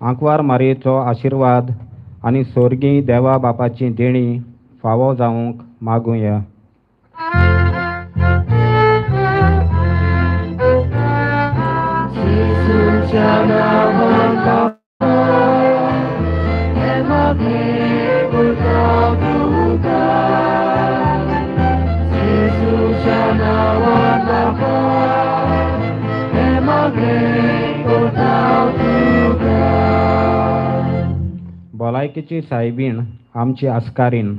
आंकवार मारयेचो आशिर्वाद आनी सोर्गी देवा बापाची देणी फावो जावंक मागुया. भलायकेची सायबीण आमची आस्कारीन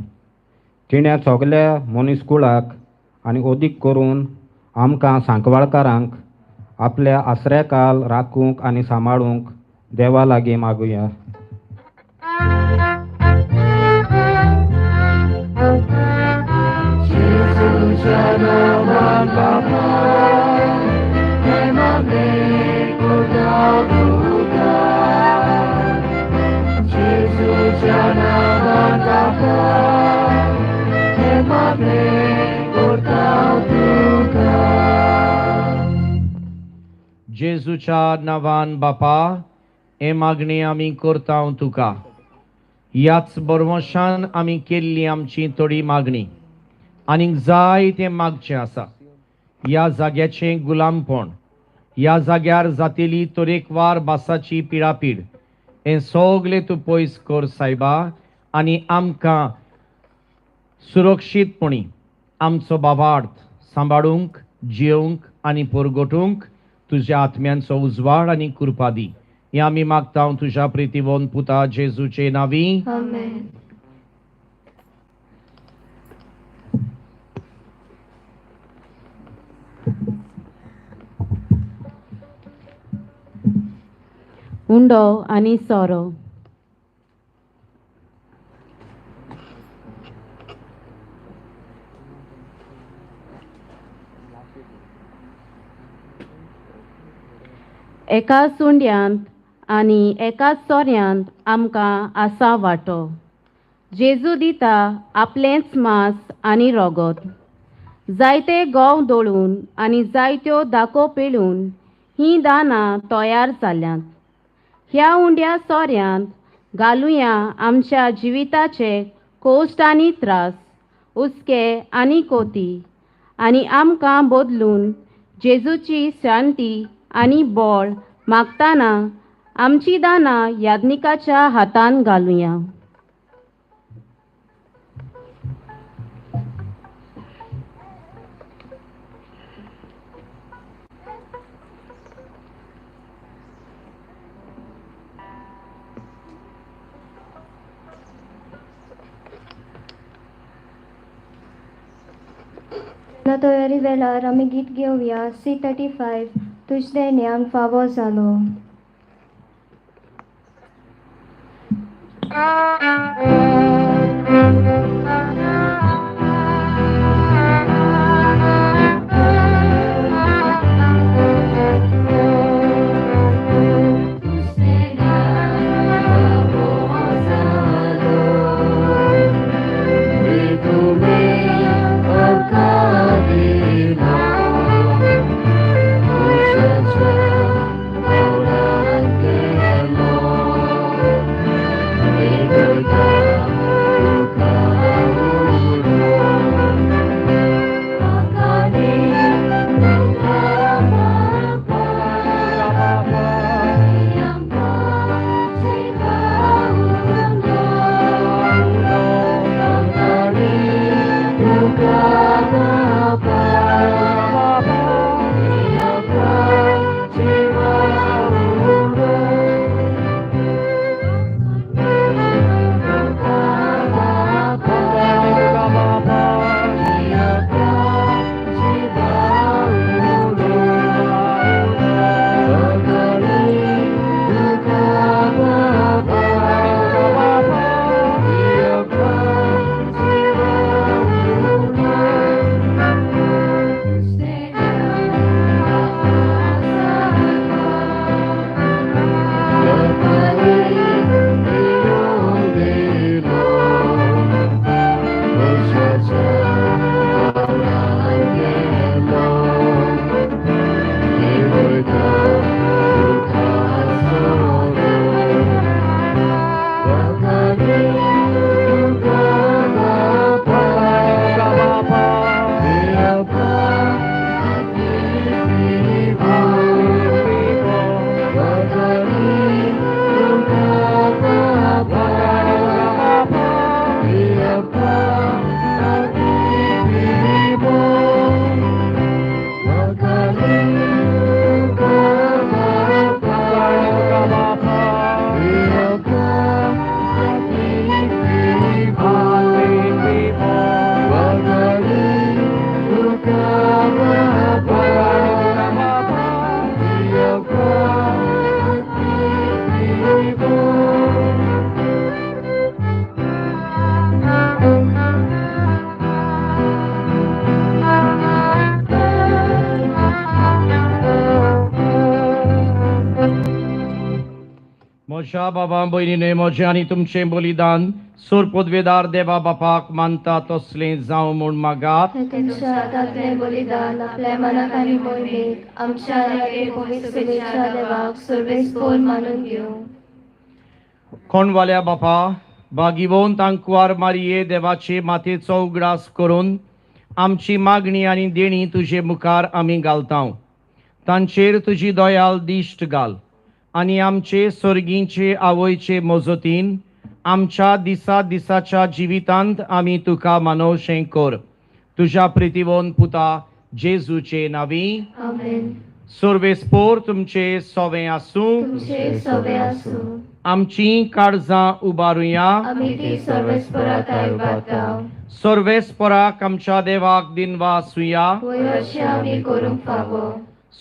तिणें सगल्या मनीसकुळाक आनी अदीक करून आमकां सांकवाळकारांक आपल्या आसऱ्याकाल राखूंक आनी सांबाळूंक देवा लागीं मागुया. जेजूच्या नांवान बापा हे मागणी आमी करता तुका. ह्याच बरवशान आमी केल्ली आमची थोडी मागणी आनीक जाय तें मागचें आसा. ह्या जाग्याचें गुलामपण, ह्या जाग्यार जातेली तरेकवार भासाची पिडापीड, हें सगलें तूं पयस कर सायबा आनी आमकां सुरक्षीतपणी आमचो बाबार्थ सांबाळूंक, जियोवंक आनी परगटूंक तुज्या आत्म्यांचो उजवाड आनी कृपा दी. हें आमी मागता तुज्या प्रितीवंत पुता जेजूचे नांवी. आमेन. उंडो आनी सोरो. एका सुंड्यांत आनी एका सोऱ्यांत आमकां आसा वांटो. जेजू दिता आपलेंच मांस आनी रोगोत. जायते गंव दळून आनी जायत्यो दाको पिळून हीं दानां तयार जाल्यांत. ह्या उंड्या सोऱ्यांत घालुया आमच्या जिविताचे कोश्ट आनी त्रास, हुस्के आनी कोती, आनी आमकां बदलून जेजूची शांती आनी बळ मागतना आमची दानां याज्ञिकाच्या हातान घालुया. तयारी वेळार आमी गीत घेवया C35 तुझे ज्ञान फावो जालो. Thank you. आमच्या बाबा भयणीने म्हजें आनी तुमचें बलिदान सोर पदवेदार देवा बापाक मानता तसलें जावं म्हूण मागात. तुमच्या हातांतलें बलिदान आपल्या मनाक आनी मोहिमेक आमच्या आनी पवित्र सुवेच्या देवाक सर्वेस्पोर मानून घेवं. कोणवाल्या बापा बागिवोन तांकुवार मारिये देवाचे मातेचो उगडास करून आमची मागणी आनी देणी तुजे मुखार आमी घालता. तांचेर तुजी दयाल दिश्ट घाल आनी आमचे सर्गींचे आवयचे मजतीन आमच्या दिसा दिसाच्या जिवितांत आमी तुका मानवशें कर. तुज्या प्रितीवोन पुता जेजूचे नांवी. आमेन. सर्वेस्पोर तुमचे सोवें आसूं. तुमचे सोवे आसूं. आमची काळजां उबारुया. आमी ती सर्वेस्पोरा थाय उबारता. सर्वेस्पोराक आमच्या देवाक दिनवासुया. वय अशें आमी करूंक फावो.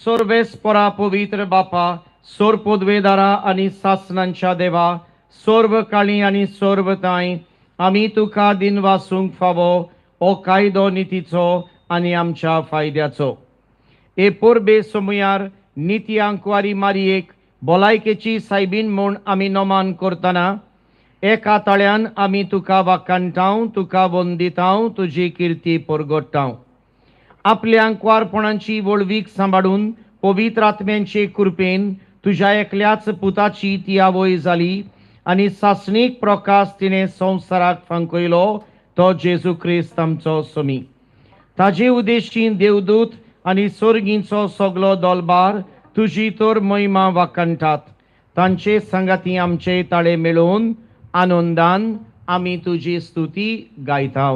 सर्वेस्पोरा पवित्र बापा सोर पदवेदारा आनी सासनांच्या देवा सर्व काळी आनी सर्व तांय आमी तुका दिनवासूंक फावो हो कायदो नितीचो आनी आमच्या फायद्याचो. हे परबे समयार निती आंकवारी मारयेक भलायकेची सायबीन म्हूण आमी नमान करतना एका ताळ्यान आमी तुका वाखाणटाव, तुका वंदिताव, तुजी किर्ती परगट्टाव. आपल्या आंकवारपणाची वळवीक सांबाळून पवित्र आत्म्यांचे कृपेन तुज्या एकल्याच पुताची ती आवय जाली आनी सासणीक प्रकाश तिणें संवसाराक फांकयलो तो जेजू क्रिस्त आमचो समी. ताजे उद्देशीन देवदूत आनी सर्गींचो सगलो दोलबार तुजी तर महिमा वाखाणटात. तांचे सांगाती आमचे ताळे मेळोवन आनंदान आमी तुजी स्तुती गायता.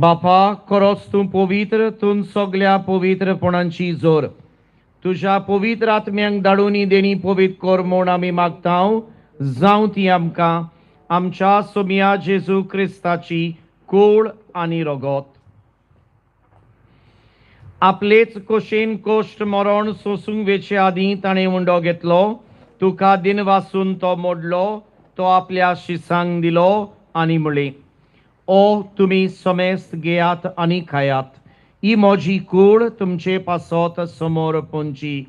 बापा खरोच तूं पवित्र, तूं सगल्या पवित्रपणांची जोर. तुज्या पवित्र आत्म्यांक धाडून ही देणी पवित्र कर म्हूण आमी मागता. जावं ती आमकां आमच्या सोमिया जेजू क्रिस्ताची कूळ आनी रगत. आपलेच कोशेन कोश्ट मरण सोसूंक वेचे आदीं ताणें उंडो घेतलो, तुका दिनवासून तो मोडलो, तो आपल्या शिसांक दिलो आनी म्हणलें, ओ तुमी समेस्त घेयात आनी खायात, ही म्हजी कूड तुमचे पासत समोर पोंची.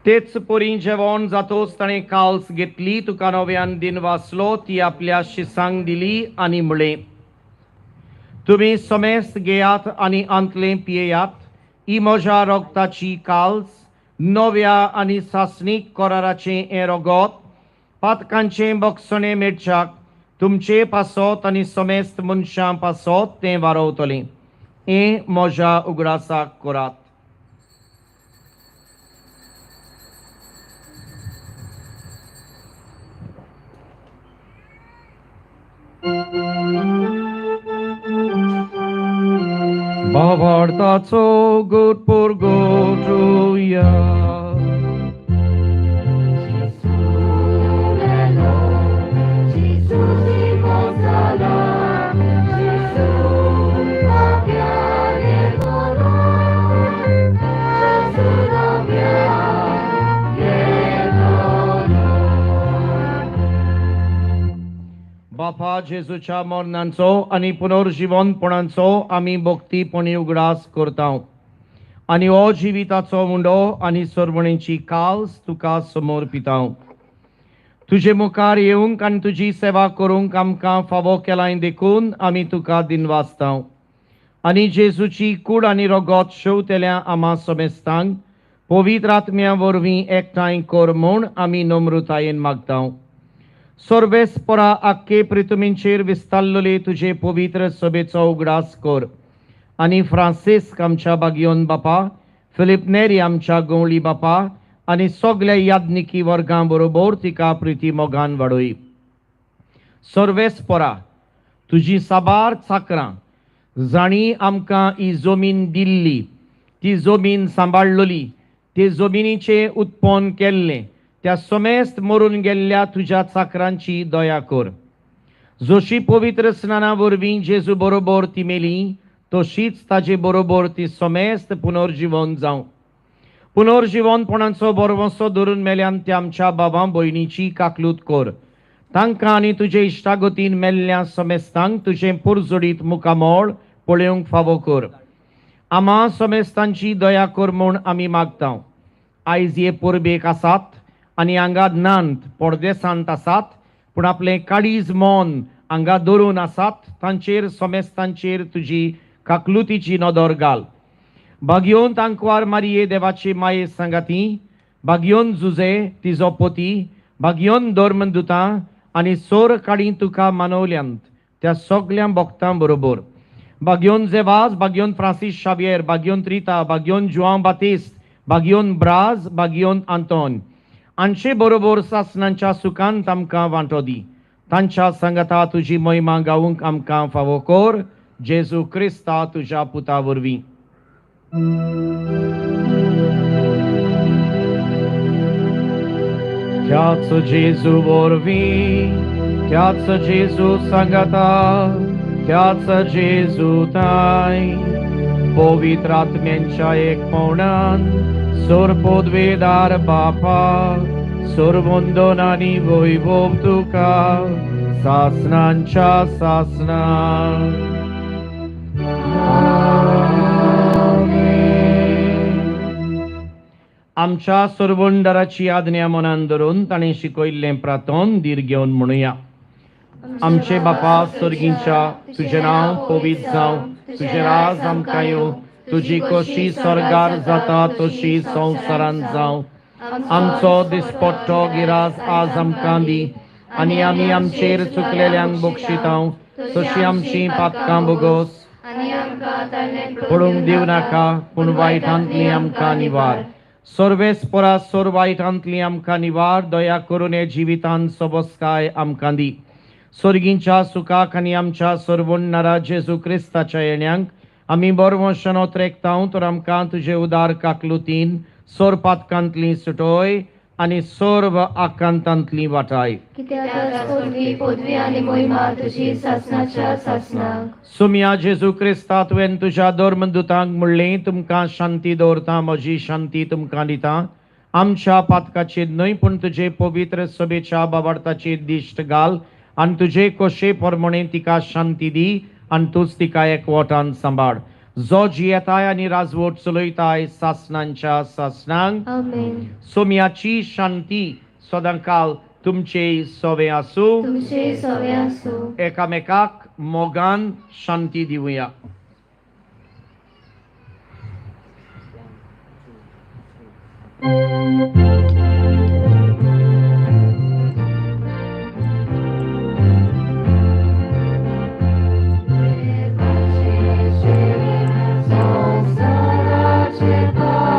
तेच परी जेवण जातोच ताणें काल्स घेतली, तुका नव्यान दिन वाचलो, ती आपल्या शिसांक दिली आनी म्हणलें, तुमी समेस्त घेयात आनी आंतलें पियेयात, ही म्हज्या रगताची काल्स, नव्या आनी सासणीक कराराचें हें रगत पातकांचें बक्षणें मेळच्याक तुमचे पासत आनी समेस्त मनशां पासत तें वारोवतलें. हें म्हज्या उगडासाक करात. भावार्थाचो गोट पुरगोटुया. पुता जेजूच्या मरणांचो आनी पुनर्जिवनपणाचो आमी भक्तीपणी उगडास करता आनी हो जिविताचो मुंडो आनी सरवणेची काल्स तुका समर्पिता. तुजे मुखार येवंक आनी तुजी सेवा करूंक आमकां फावो केलाय देखून आमी तुका दिनवासता आनी जेजूची कूड आनी रगत शेवतेल्या आमा समेस्तांक पवित्र आत्म्या वरवीं एकठांय कर म्हूण आमी नम्रतायेन मागता. सर्वेस्परा आख्खे प्रितुमींचेर विस्तारलेले तुजे पवित्र सभेचो उगडास कर आनी फ्रांसिस्क आमच्या बागियोन बापा, फिलीप नेरी आमच्या गवळी बापा आनी सगल्या याज्ञिकी वर्गां बरोबर तिका प्रिती मोगान वाडय. सर्वेस्परा तुजी साबार चाकरां जांणी आमकां ही जमीन दिल्ली, ती जमीन सांबाळ्ळली, ते जमिनीचें उत्पन्न केल्लें त्या समेस्त मरून गेल्ल्या तुज्या चाकरांची दया कर. जशी पवित्र स्नाना वरवीं जेजू बरोबर ती मेली तशीच ताजे बरोबर ती समेस्त पुनर्जिवन जावं. पुनर्जिवनपणाचो बरवसो धरून मेल्यान त्या आमच्या बाबा भयणीची काकलूत कर. तांकां आनी तुजे इश्टागतीन मेल्ल्या समेस्तांक तुजें पुरजोडीत मुखामळ पळोवंक फावो कर. आमा समेस्तांची दया कर म्हूण आमी मागता. आयज हे परबेक आसात आनी हांगा नांत परदेसांत आसात पूण आपलें काळीज मन हांगा दवरून आसात तांचेर समेस्तांचेर तुजी काकलुतीची नदर घाल. बागयोन तांकवार मारिये देवाची माये सांगाती, बागयोन जुजे तिजो पोती, बागयोन धर्मदुतां आनी सोर काडी तुका मानवल्यांत त्या सगल्या भक्तां बरोबर बागयोन जेवाज, बागयोन फ्रांसीस शावियर, बागयोन त्रिता, बागयोन जुआंव बातिस्त, बागयोन ब्राज, बागयोन आंतोन हांचे बरोबर सासणांच्या सुखांत आमकां वांटो दी. तांच्या सांगाता तुजी महिमा गावूंक आमकां फावो कर जेजू क्रिस्ता तुज्या पुता वरवीं. त्याच जेजू वरवीं, त्याच जेजू सांगाता, त्याच जेजू ताय पवित्र आत्म्यांच्या एकपणान सोरपोदवेदार बापा सोरवंदन आनी वैभव तुका सासणांच्या सासणा. आमच्या सोरवंडराची आज्ञा मनान धरून ताणें शिकयल्लें प्रार्थन धीर घेवन म्हणुया. आमचे बापा स्वर्गींच्या, तुजें नांव पवित्र जावं, तुजें राज आमकां येवं, तुजी कशी स्वर्गार जाता तशी संवसारांत जावं. आमचो दिसपट्टो गिरास आज आमकां दी आनी आमी आमचेर चुकलेल्यांक बक्षितांव तशी आमची पातकां भोगोस पडूंक दिवं नाका पूण वायटांतली आमकां निवार. सर्वेस्परा सोर वायटांतली आमकां निवार. दया करून हे जिवितांत सबस्काय आमकां दी. स्वर्गींच्या सुखाक आनी आमच्या सर्वोन्नरा जेजू क्रिस्ताच्या येण्यांक आमी बरवंशन त्रेकतांव तर आमकां तुजे उदार काकलुतीन सोर पातकांतली सुटोय आनी सर्व आकांतांतली वाटाय. सुम्या जेजू क्रिस्ता तुवें तुज्या धर्मदुतांक म्हणलें तुमकां शांती दवरता, म्हजी शांती तुमकां दिता. आमच्या पातकाचेर न्हय पूण तुजे पवित्र सभेच्या बाबार्थाचेर दिश्ट घाल आनी तुजे कोशे प्रमाणे तिका शांती दी आनी तूंच तिका एकवटान सांबाळ. जो जियेताय आनी राजवट चलयताय सासणांच्या सासणांक. सोम्याची शांती सदांकाल तुमचे सवे आसूं. एकामेकाक मोगान शांती दिवया. Bye.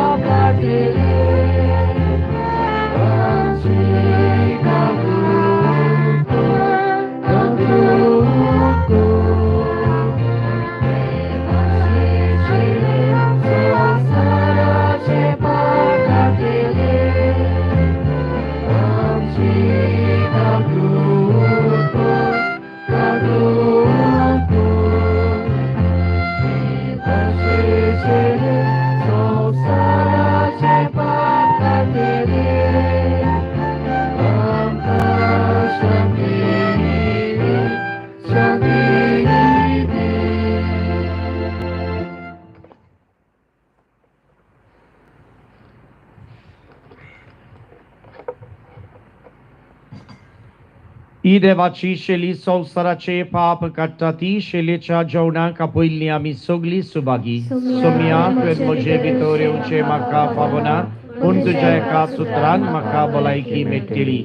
ही देवाची शेली संवसाराचे पाप काडटा ती शेलेच्या जेवणाक आपयल्ली आमी सगळीं सुभागी. सोमिया, तुवें म्हजे भितर येवचें म्हाका फावना, पूण तुज्या एका सुत्रान म्हाका भलायकी मेळटली.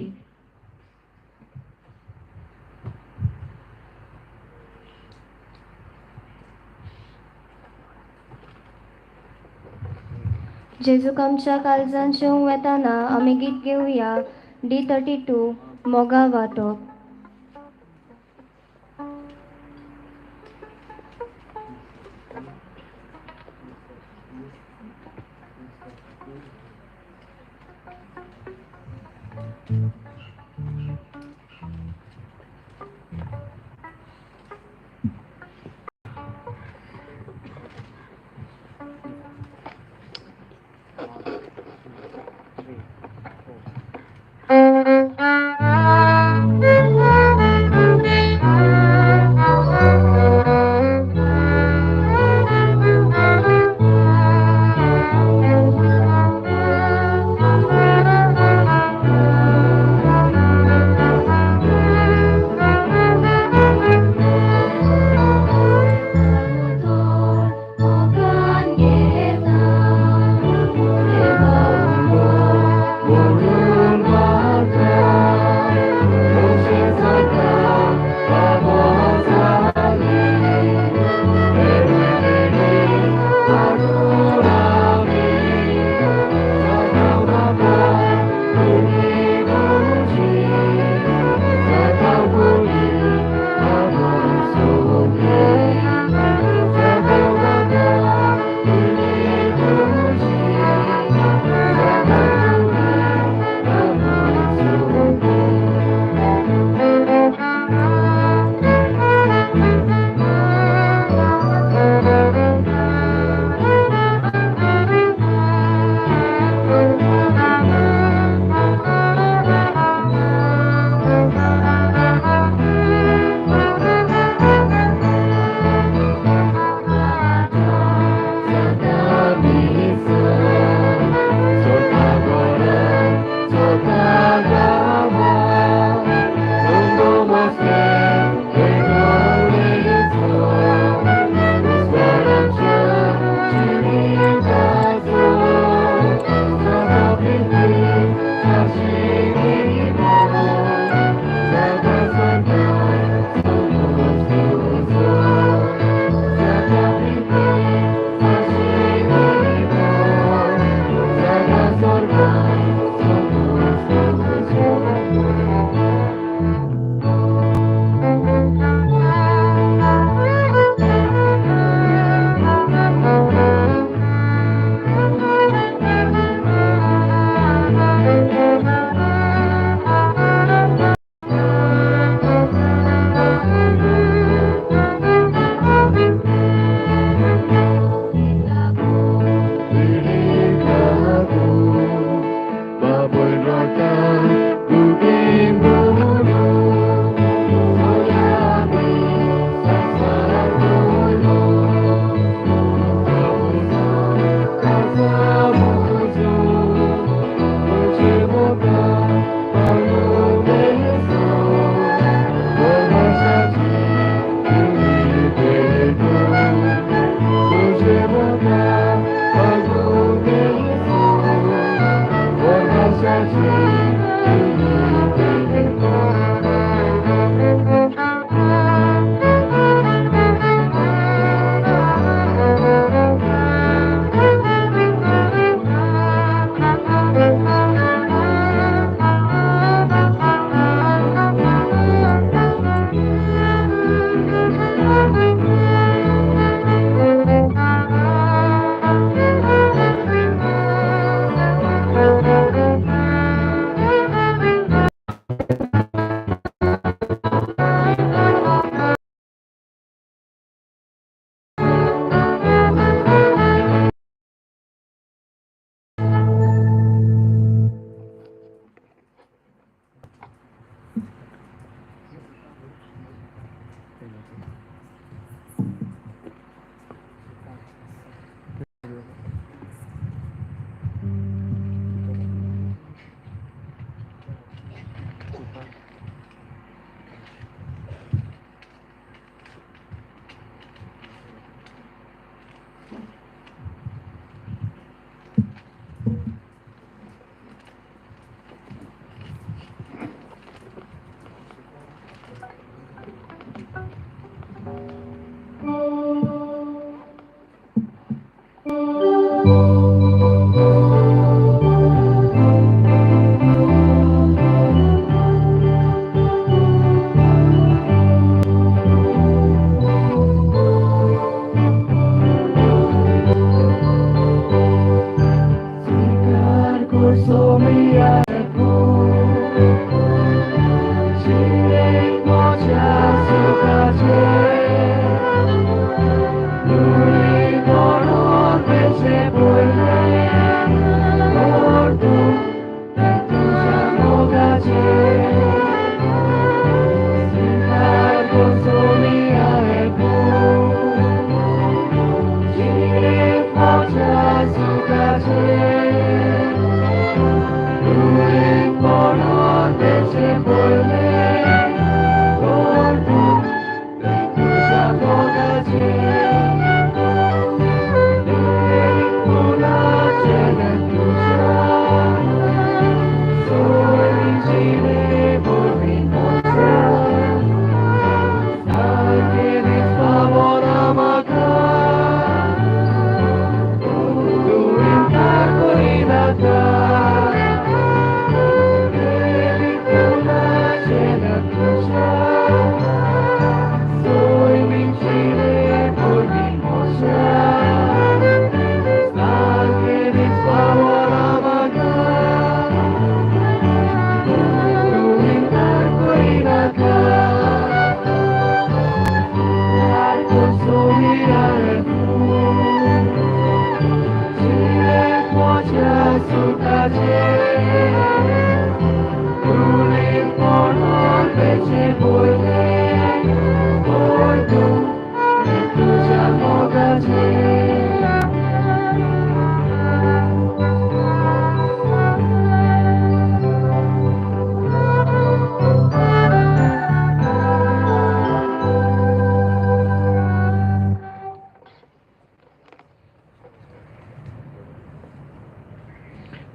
जेजूक आमच्या काळजान जेवंक वेताना आमी गीत घेवया डी 32 मोगा वांटो.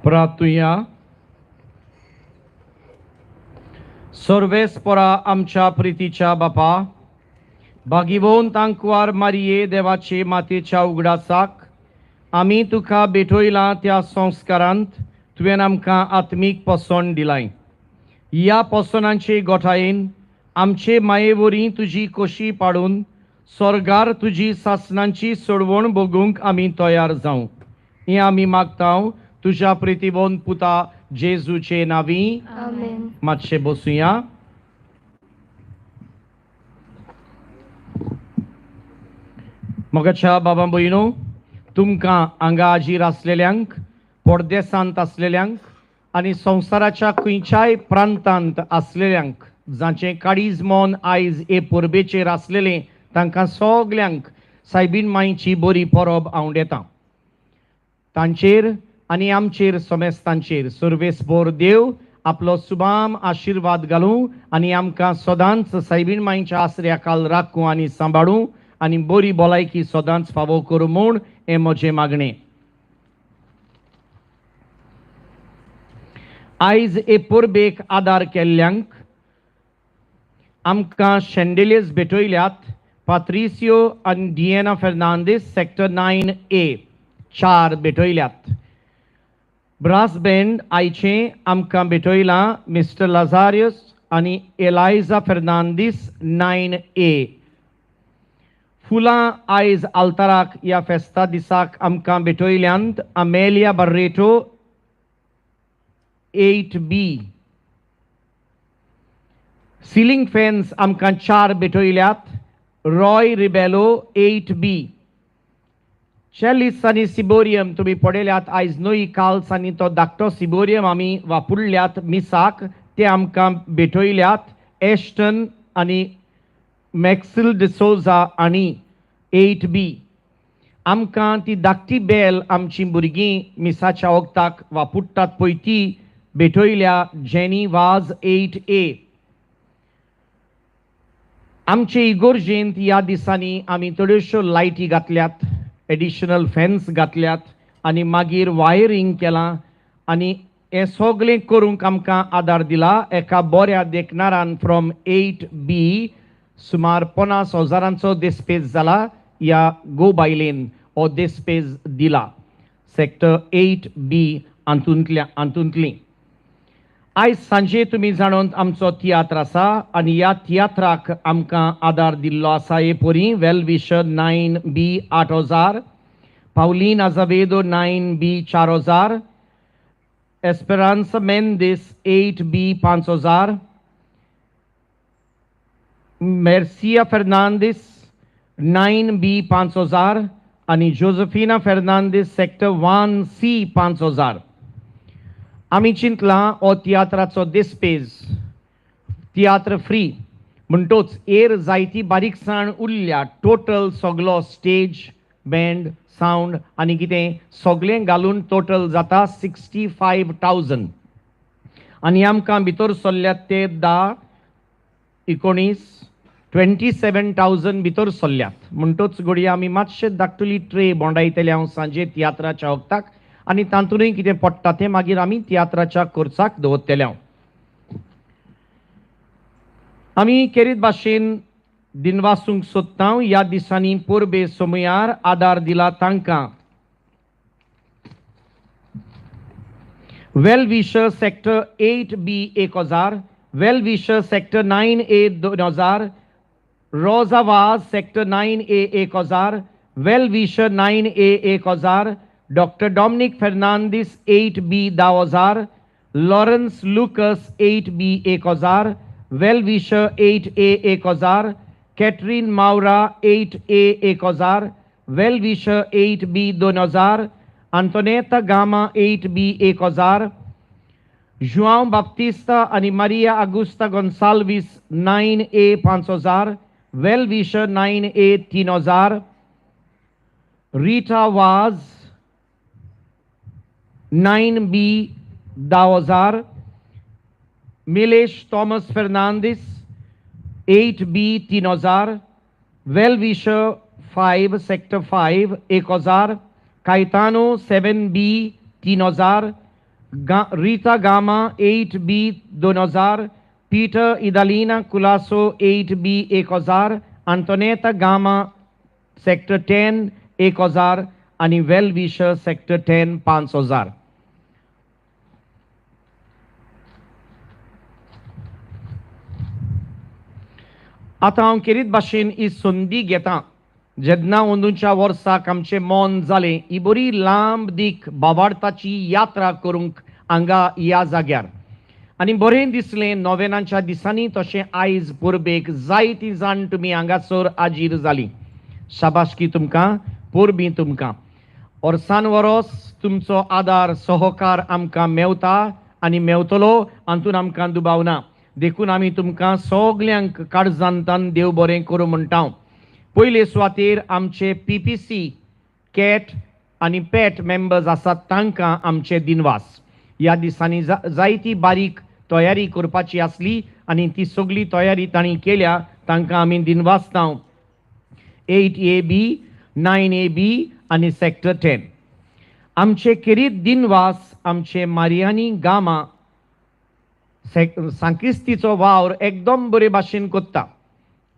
प्रार्थुया. सर्वेस्परा आमच्या प्रितीच्या बापा, भागिवोन तांकवार मारिये देवाचे मातेच्या उगडासाक आमी तुका भेटयला त्या संस्कारांत तुवें आमकां आत्मीक पोसण दिलाय. ह्या पोसणांचे गोठायेन आमचे मायेवरी तुजी कोशी पाडून स्वर्गार तुजी सासणांची सोडवण भोगूंक आमी तयार जावं, हें आमी मागता तुज्या प्रितीबोन पुता जेजूचे नावी. आमेन. मातशे बसुया. मोगाच्या बाबा भयणो, तुमकां हांगा हाजीर आसलेल्यांक, परदेसांत आसलेल्यांक आनी संवसाराच्या खंयच्याय प्रांतांत आसलेल्यांक, जांचें काळीज मन आयज हे परबेचेर आसलेलें, तांकां सगल्यांक सायबीन मांयची बरी परब आंवडेता. तांचेर आनी आमचेर समेस्तांचेर सर्वेस्पोर देव आपलो सुबाम आशिर्वाद घालूं आनी आमकां सदांच सायबीन मांयच्या आसऱ्या खाल राखूं आनी सांबाळूं आनी बरी भलायकी सदांच फावो करूं म्हूण हें म्हजें मागणें. आयज हे परबेक आदार केल्ल्यांक आमकां शेंडेलेस भेटयल्यात पात्रिसियो आनी डिएना फेर्नांदीस, सेक्टर 9A 4 भेटयल्यात. ब्रास बँड आयचें आमकां भेटयलां मिस्टर लाजारियस आनी एलायजा फेर्नांदीस, 9A. फुलां आयज आल्ताराक ह्या फेस्ता दिसाक आमकां भेटयल्यांत Amelia Barreto, 8B. Ceiling fans आमकां 4 भेटयल्यात रॉय रिबेलो, 8B. चॅलिस आनी सिबोरियम तुमी पळयल्यात आयज न्हय काल्स आनी तो धाकटो सिबोरियम आमी वापरल्यात मिसाक, ते आमकां भेटयल्यात एश्टन आनी मॅक्सिल डिसोजा आनी 8B. आमकां ती धाकटी बेल आमची भुरगीं मिसाच्या वखदाक वापरतात पळय ती भेटयल्या जेनी वाज, 8A. आमचे इगोर्जेंत ह्या दिसांनी आमी थोड्योश्यो लायटी घातल्यात, एडिशनल फॅन्स घातल्यात आनी मागीर वायरींग केलां आनी हें सगळें करूंक आमकां आदार दिला एका बऱ्या देखणारान फ्रॉम 8B. सुमार 50,000 देस्पेज जाला ह्या गो बायलेन हो देस्पेज दिला सेक्टर 8B हातूंतल्या हातूंतली. आयज सांजे तुमी जाणून आमचो तियात्र आसा आनी ह्या तियात्राक आमकां आदार दिल्लो आसा हे परी well wisher 9B 8,000, Pauline आजावेदो 9B 4,000, Esperanza Mendes 8B 5,000, Mercia Fernandes 9B 5,000 आनी जोजफिना फेर्नांदीस सेक्टर 1C 5,000. आमी चिंतलां हो तियात्राचो देस्पेज तियात्र फ्री म्हणटोच एर जायती बारीकसाण उरल्या. टोटल सगलो स्टेज बँड सावंड आनी कितें सगळें घालून टोटल जाता 65,000. आनी आमकां भितर सरल्यात ते 10, 19, 27,000 भितर सरल्यात. म्हणटच घडये आमी मातशे धाकटुली ट्रे बोंडायतले हांव सांजे तियात्राच्या वखदाक आनी तातूंतय कितें पडटा तें मागीर आमी तियात्राच्या कोर्साक दवरतले. हांव आमी केरीत भाशेन दिनवासूंक सोदता ह्या दिसांनी परबे समयार आदार दिला तांकां. Well wisher sector 8B 1000, well wisher sector 9A 2000, Rosa Vaz sector 9A 1000, well wisher 9A 1000, doctor Dominic Fernandes 8B 10,000, Lawrence Lucas 8B 1000, well wisher 8A 1000, Catherine Maura 8A 1000, well wisher 8B 2000, Antonietta Gama 8B 1000, Joao Baptista आनी Maria Augusta Gonsalves 9A 5000, well wisher 9A 3000, Rita Vaz 9B 10,000, Milesh Thomas Fernandes 8B 3000, well wisher 5 sector 5 1000, Caetano 7B 3000, Rita Gama 8B 2000, Peter Idalina Colaco 8B 1000, Antonietta Gama sector 10 1000 आनी वेल विशर सेक्टर 10 5000. आतां हांव केरीत भाशेन ही संदी घेता. जेन्ना अंदूच्या वर्साक आमचें मन जालें ही बरी लांब दीक बावार्थाची यात्रा करूंक हांगा ह्या जाग्यार आनी बरें दिसलें नोवेनाच्या दिसांनी तशें आयज परबेक जायतीं जाण तुमी हांगासर हाजीर जालीं. शाबासकी तुमकां, परबीं तुमकां. वर्सान वरोस तुमचो आदार सहकार आमकां मेवता आनी मेवतलो हातूंत आमकां दुबाव ना. देखून आमी तुमकां सगल्यांक काळजांतान देव बरें करूं म्हणटा. पयले सुवातेर आमचे PPC cat आनी पॅट मेंबर्स आसात तांकां आमचे दिनवास. ह्या दिसांनी जायती बारीक तयारी करपाची आसली आनी ती सगळी तयारी तांणी केल्या, तांकां आमी दिनवासता. 8AB, 9AB आनी सेक्टर 10. आमचे केरीत दिनवास आमचे मारियानी गामा सांक्रिस्तीचो वावर एकदम बरे भाशेन करता.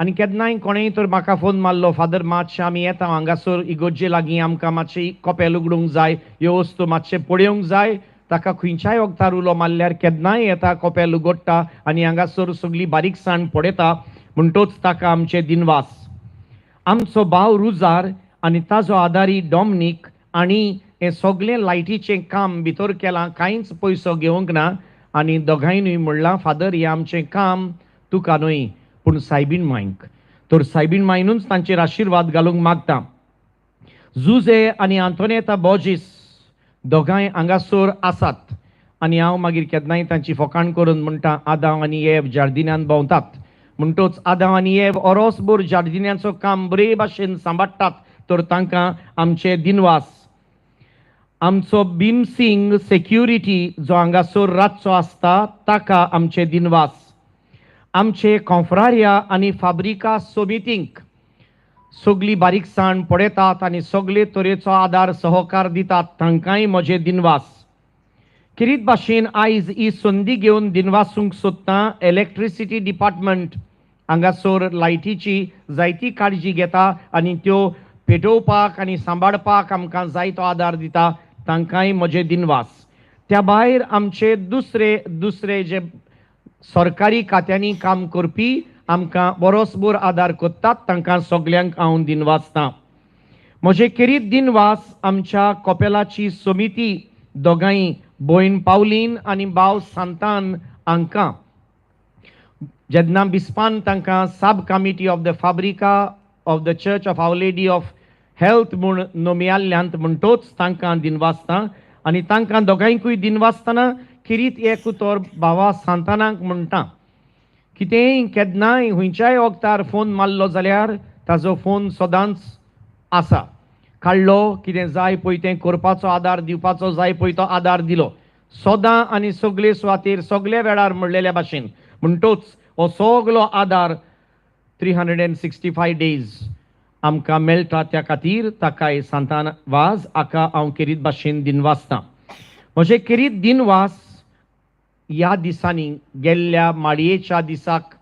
आनी केन्नाय कोणेय तर म्हाका फोन मारलो, फादर मातशें आमी येता हांगासर इगोर्जे लागीं, आमकां मातशें कपेल उगडूंक जाय, ह्यो वस्तू मातशें पळोवंक जाय. ताका खंयच्याय वखदार उलो मारल्यार केन्नाय येता, कपेल उगडटा आनी हांगासर सगळी बारीकसाण पळयता. म्हणटोच ताका आमचे दिनवास. आमचो भाव रुजार आनी ताजो आदारी डॉमनीक आनी हें सगळें लायटीचें काम भितर केलां, कांयच पयसो घेवंक ना. आनी दोगांयनूय म्हणलां, फादर हें आमचें काम तुका न्हय पूण सायबीण मांयक. तर सायबीण मायनूच तांचेर आशिर्वाद घालूंक मागता. जुजे आनी आंतोनेता बोजीस दोगांय हांगासर आसात आनी हांव मागीर केन्नाय तांची फकाण करून म्हणटा, आदांव आनी एव जार्दिन्यान भोंवतात. म्हणटोच आदांव आनी एव ओरोसभर जार्दिन्याचो काम बरे भाशेन सांबाळटात, तर तांकां आमचे दिनवास. आमचो भीमसिंग सेक्युरिटी जो हांगासर रातचो आसता ताका आमचे दिनवास. आमचे कॉन्फ्रारिया आनी फाब्रिका समितींक सगळी बारीकसाण पळयतात आनी सगळे तरेचो आदार सहकार दितात, तांकांय म्हजे दिनवास. किरीत भाशेन आयज ही संदी घेवन दिनवासूंक सोदता इलेक्ट्रिसिटी डिपार्टमेंट हांगासर लायटीची जायती काळजी घेता आनी त्यो पेटोवपाक आनी सांबाळपाक आमकां जायतो आदार दिता, तांकांय म्हजे दिनवास. त्या भायर आमचे दुसरे दुसरे जे सरकारी खात्यांनी काम करपी आमकां बरोसभर आदार करतात, तांकां सगल्यांक हांव दिनवासता. म्हजे केरीत दिनवास आमच्या कपेलाची समिती दोगांय भयण पावलीन आनी भाव सांतान हांकां. जेन्ना बिस्पान तांकां sub committee of the Fabrica of the church of our lady of health म्हूण नोमियाल्ल्यांत, म्हणटोच तांकां दिनवासता. आनी तांकां दोगांयकूय दिनवासतना किरीत एक उतर भावा सांतानाक म्हणटा, कितेंय केन्नाय खंयच्याय वखदार फोन मारलो जाल्यार ताजो फोन सदांच आसा. काडलो कितें जाय पळय तें करपाचो आदार दिवपाचो जाय पळय तो आदार दिलो. सदां आनी सगळे सुवातेर सगल्या वेळार म्हणलेल्या भाशेन. म्हणटोच हो सगलो आदार 365 डेज आमकां मेळटा, त्या खातीर ताकाय सांतान वाज हाका हांव खेरीत भाशेन दिनवासता. म्हजें खेरीत दिनवास ह्या दिसांनी गेल्ल्या माडयेच्या दिसाक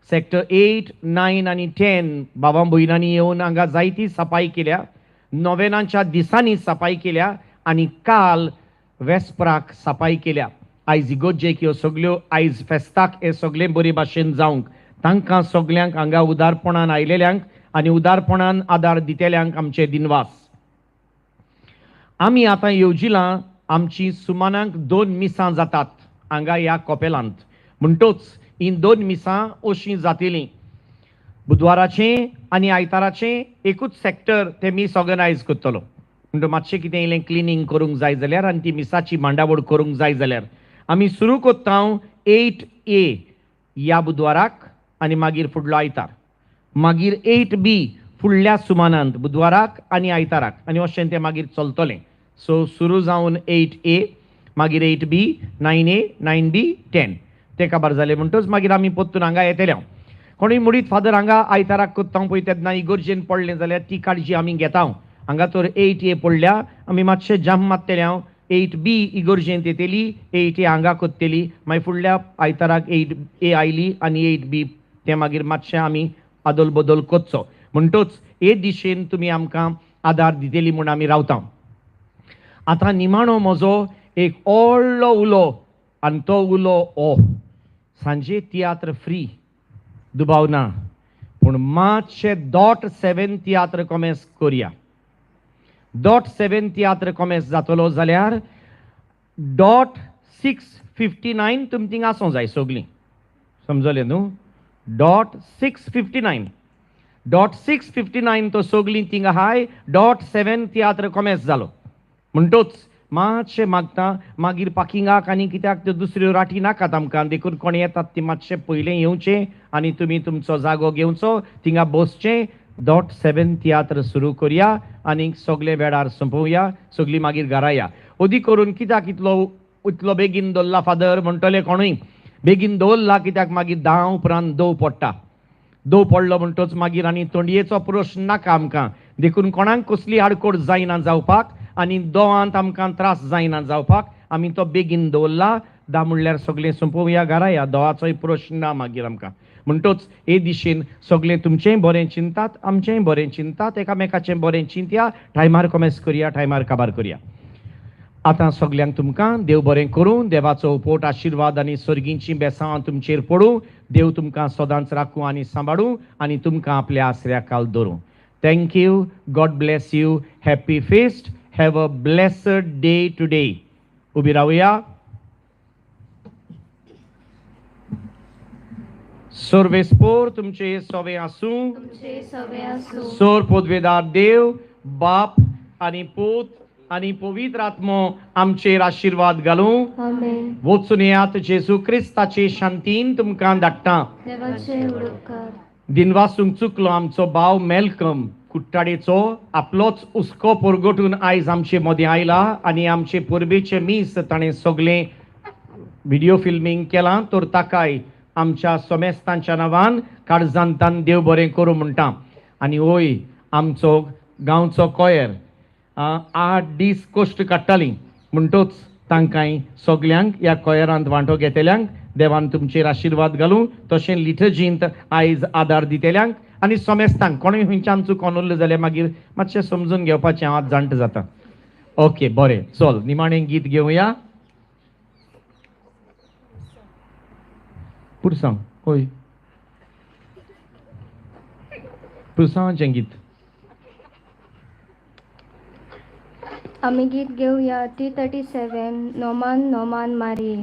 सेक्टर 8, 9 आनी 10 बाबा भयणांनी येवन हांगा जायती सफाई केल्या, नोवेनांच्या दिसांनी सफाई केल्या आनी काल वेस्पराक सफाई केल्या. आयज इगोर्जेक ह्यो सगल्यो आयज फेस्ताक हे सगळे बरे भाशेन जावंक तांकां सगल्यांक हांगा उदारपणान आयलेल्यांक आनी उदारपणान आदार दितेल्यांक आमचे दिनवास. आमी आतां येवजिलां आमची सुमानाक 2 मिसां जातात हांगा ह्या कॉपेलांत, म्हणटोच ही 2 मिसां अशीं जातलीं, बुधवाराचें आनी आयताराचें एकूच सेक्टर ते मीस ऑर्गनायज करतलो. म्हणटो मातशें कितें इल्लें क्लिनींग करूंक जाय जाल्यार आनी ती मिसाची मांडावळ करूंक जाय जाल्यार आमी सुरू करता 8A ह्या बुधवाराक आनी मागीर फुडलो आयतार, मागीर 8B फुडल्या सुमानांत बुधवाराक आनी आयताराक, आनी अशें तें मागीर चलतलें. सो सुरू जावन 8A, मागीर 8B, 9A, 9B, 10 तें काबार जालें म्हणटच मागीर आमी परतून हांगा येतले. हांव कोणूय मुडीत फादर हांगा आयताराक करता पळय तेन्ना इगोर्जेन पडलें जाल्यार ती काळजी आमी घेता. हांगा तर 8A पडल्या, आमी मातशें जाम मारतले. हांव 8B इगोर्जेंत येतली, 8A हांगा करतली, मागीर फुडल्या आयताराक 8A आयली आनी 8B तें मागीर मातशें आमी आदल बदल करचो. म्हणटोच हे दिशेन तुमी आमकां आदार दितली म्हूण आमी रावता. आतां निमाणो म्हजो एक व्हडलो उलो आनी तो उलो ओ सांजे तियात्र फ्री, दुबाव ना, पूण मातशें 7.7 तियात्र कोमेस करया. 7.7 तियात्र कोमेस जातलो जाल्यार 6:59 तुमी थिंगा आसूंक जाय सगलीं, समजलें न्हू? 6:59, 6:59 तो सगलीं थिंगा आहाय, 7.7 तियात्र कोमेस जालो. म्हणटोच मातशें मागता मागीर पार्किंगाक आनी कित्याक त्यो दुसऱ्यो राटी नाकात आमकां, देखून कोण येतात ती मातशें पयलें येवचें आनी तुमी तुमचो जागो घेवचो, थिंगा बसचें. 7.7 तियात्र सुरू करया आनी सगळे वेळार सोंपोवया, सगळीं मागीर घरा या. अदी करून कित्याक इतलो इतलो बेगीन दवरला फादर म्हणटले कोणूय, बेगीन दवरला कित्याक मागीर 10 उपरांत दव पडटा, दव पडलो म्हणटोच मागीर आनी तोंडयेचो प्रश्न नाका आमकां, देखून कोणाक कसली आडकोड जायना जावपाक आनी दोवांत आमकां त्रास जायना जावपाक आमी तो बेगीन दवरला. 10 म्हणल्यार सगळें सोंपोवया, घरा या, दोवाचोय प्रश्न ना मागीर आमकां. म्हणटोच हे दिशेन सगळें तुमचेंय बरें चिंतात, आमचेंय बरें चिंतात, एकामेकाचें बरें चिंतया, टायमार कोमेस करया, टायमार काबार करया. आतां सगल्यांक तुमकां देव बरें करूं, देवाचो उपट आशिर्वाद आनी सर्गींचीं बेसांवां तुमचेर पडूं, देव तुमकां सदांच राखूं आनी सांबाळूं आनी तुमकां आपल्या आसऱ्या काल दवरूं. Thank you, God bless you, happy feast, have a blessed day today. उबी रावया. सर्वेस्पोर तुमचे सवे आसूं, सोर पदवेदार देव बाप आनी पूत आनी पवित्र आत्मो आमचेर आशिर्वाद घालूं. वचून येयात, जेजू क्रिस्ताचे शांतीन तुमकां धाडटा. दिनवासूंक चुकलो आमचो भाव मेलकम कुट्टाडेचो, आपलोच हुस्को परगटून आयज आमचे मदीं आयला आनी आमचे परबेचे मीस ताणें सगळें व्हिडियो फिल्मींग केलां, तर ताकाय आमच्या सोमेस्तांच्या नांवान काळजांतान देव बरें करूं म्हणटा. आनी वय आमचो गांवचो कोयर 8 दीस कश्ट काडटालीं, म्हणटोच तांकांय सगल्यांक ह्या कोयरांत वांटो घेतल्यांक देवान तुमचेर आशिर्वाद घालूं, तशें लिटर्जींत आयज आदार दितल्यांक आनी सोमेस्तांक. कोणूय खंयच्यान चुकोन उरलें जाल्यार मागीर मातशें समजून घेवपाचें, हांव आतां जाणटें जाता. ओके, बरें, चल निमाणें गीत घेवया. पुरसांव, हय पुरसांवाचें गीत. आमी गीत घेवया 337 नोमान नोमान मारी.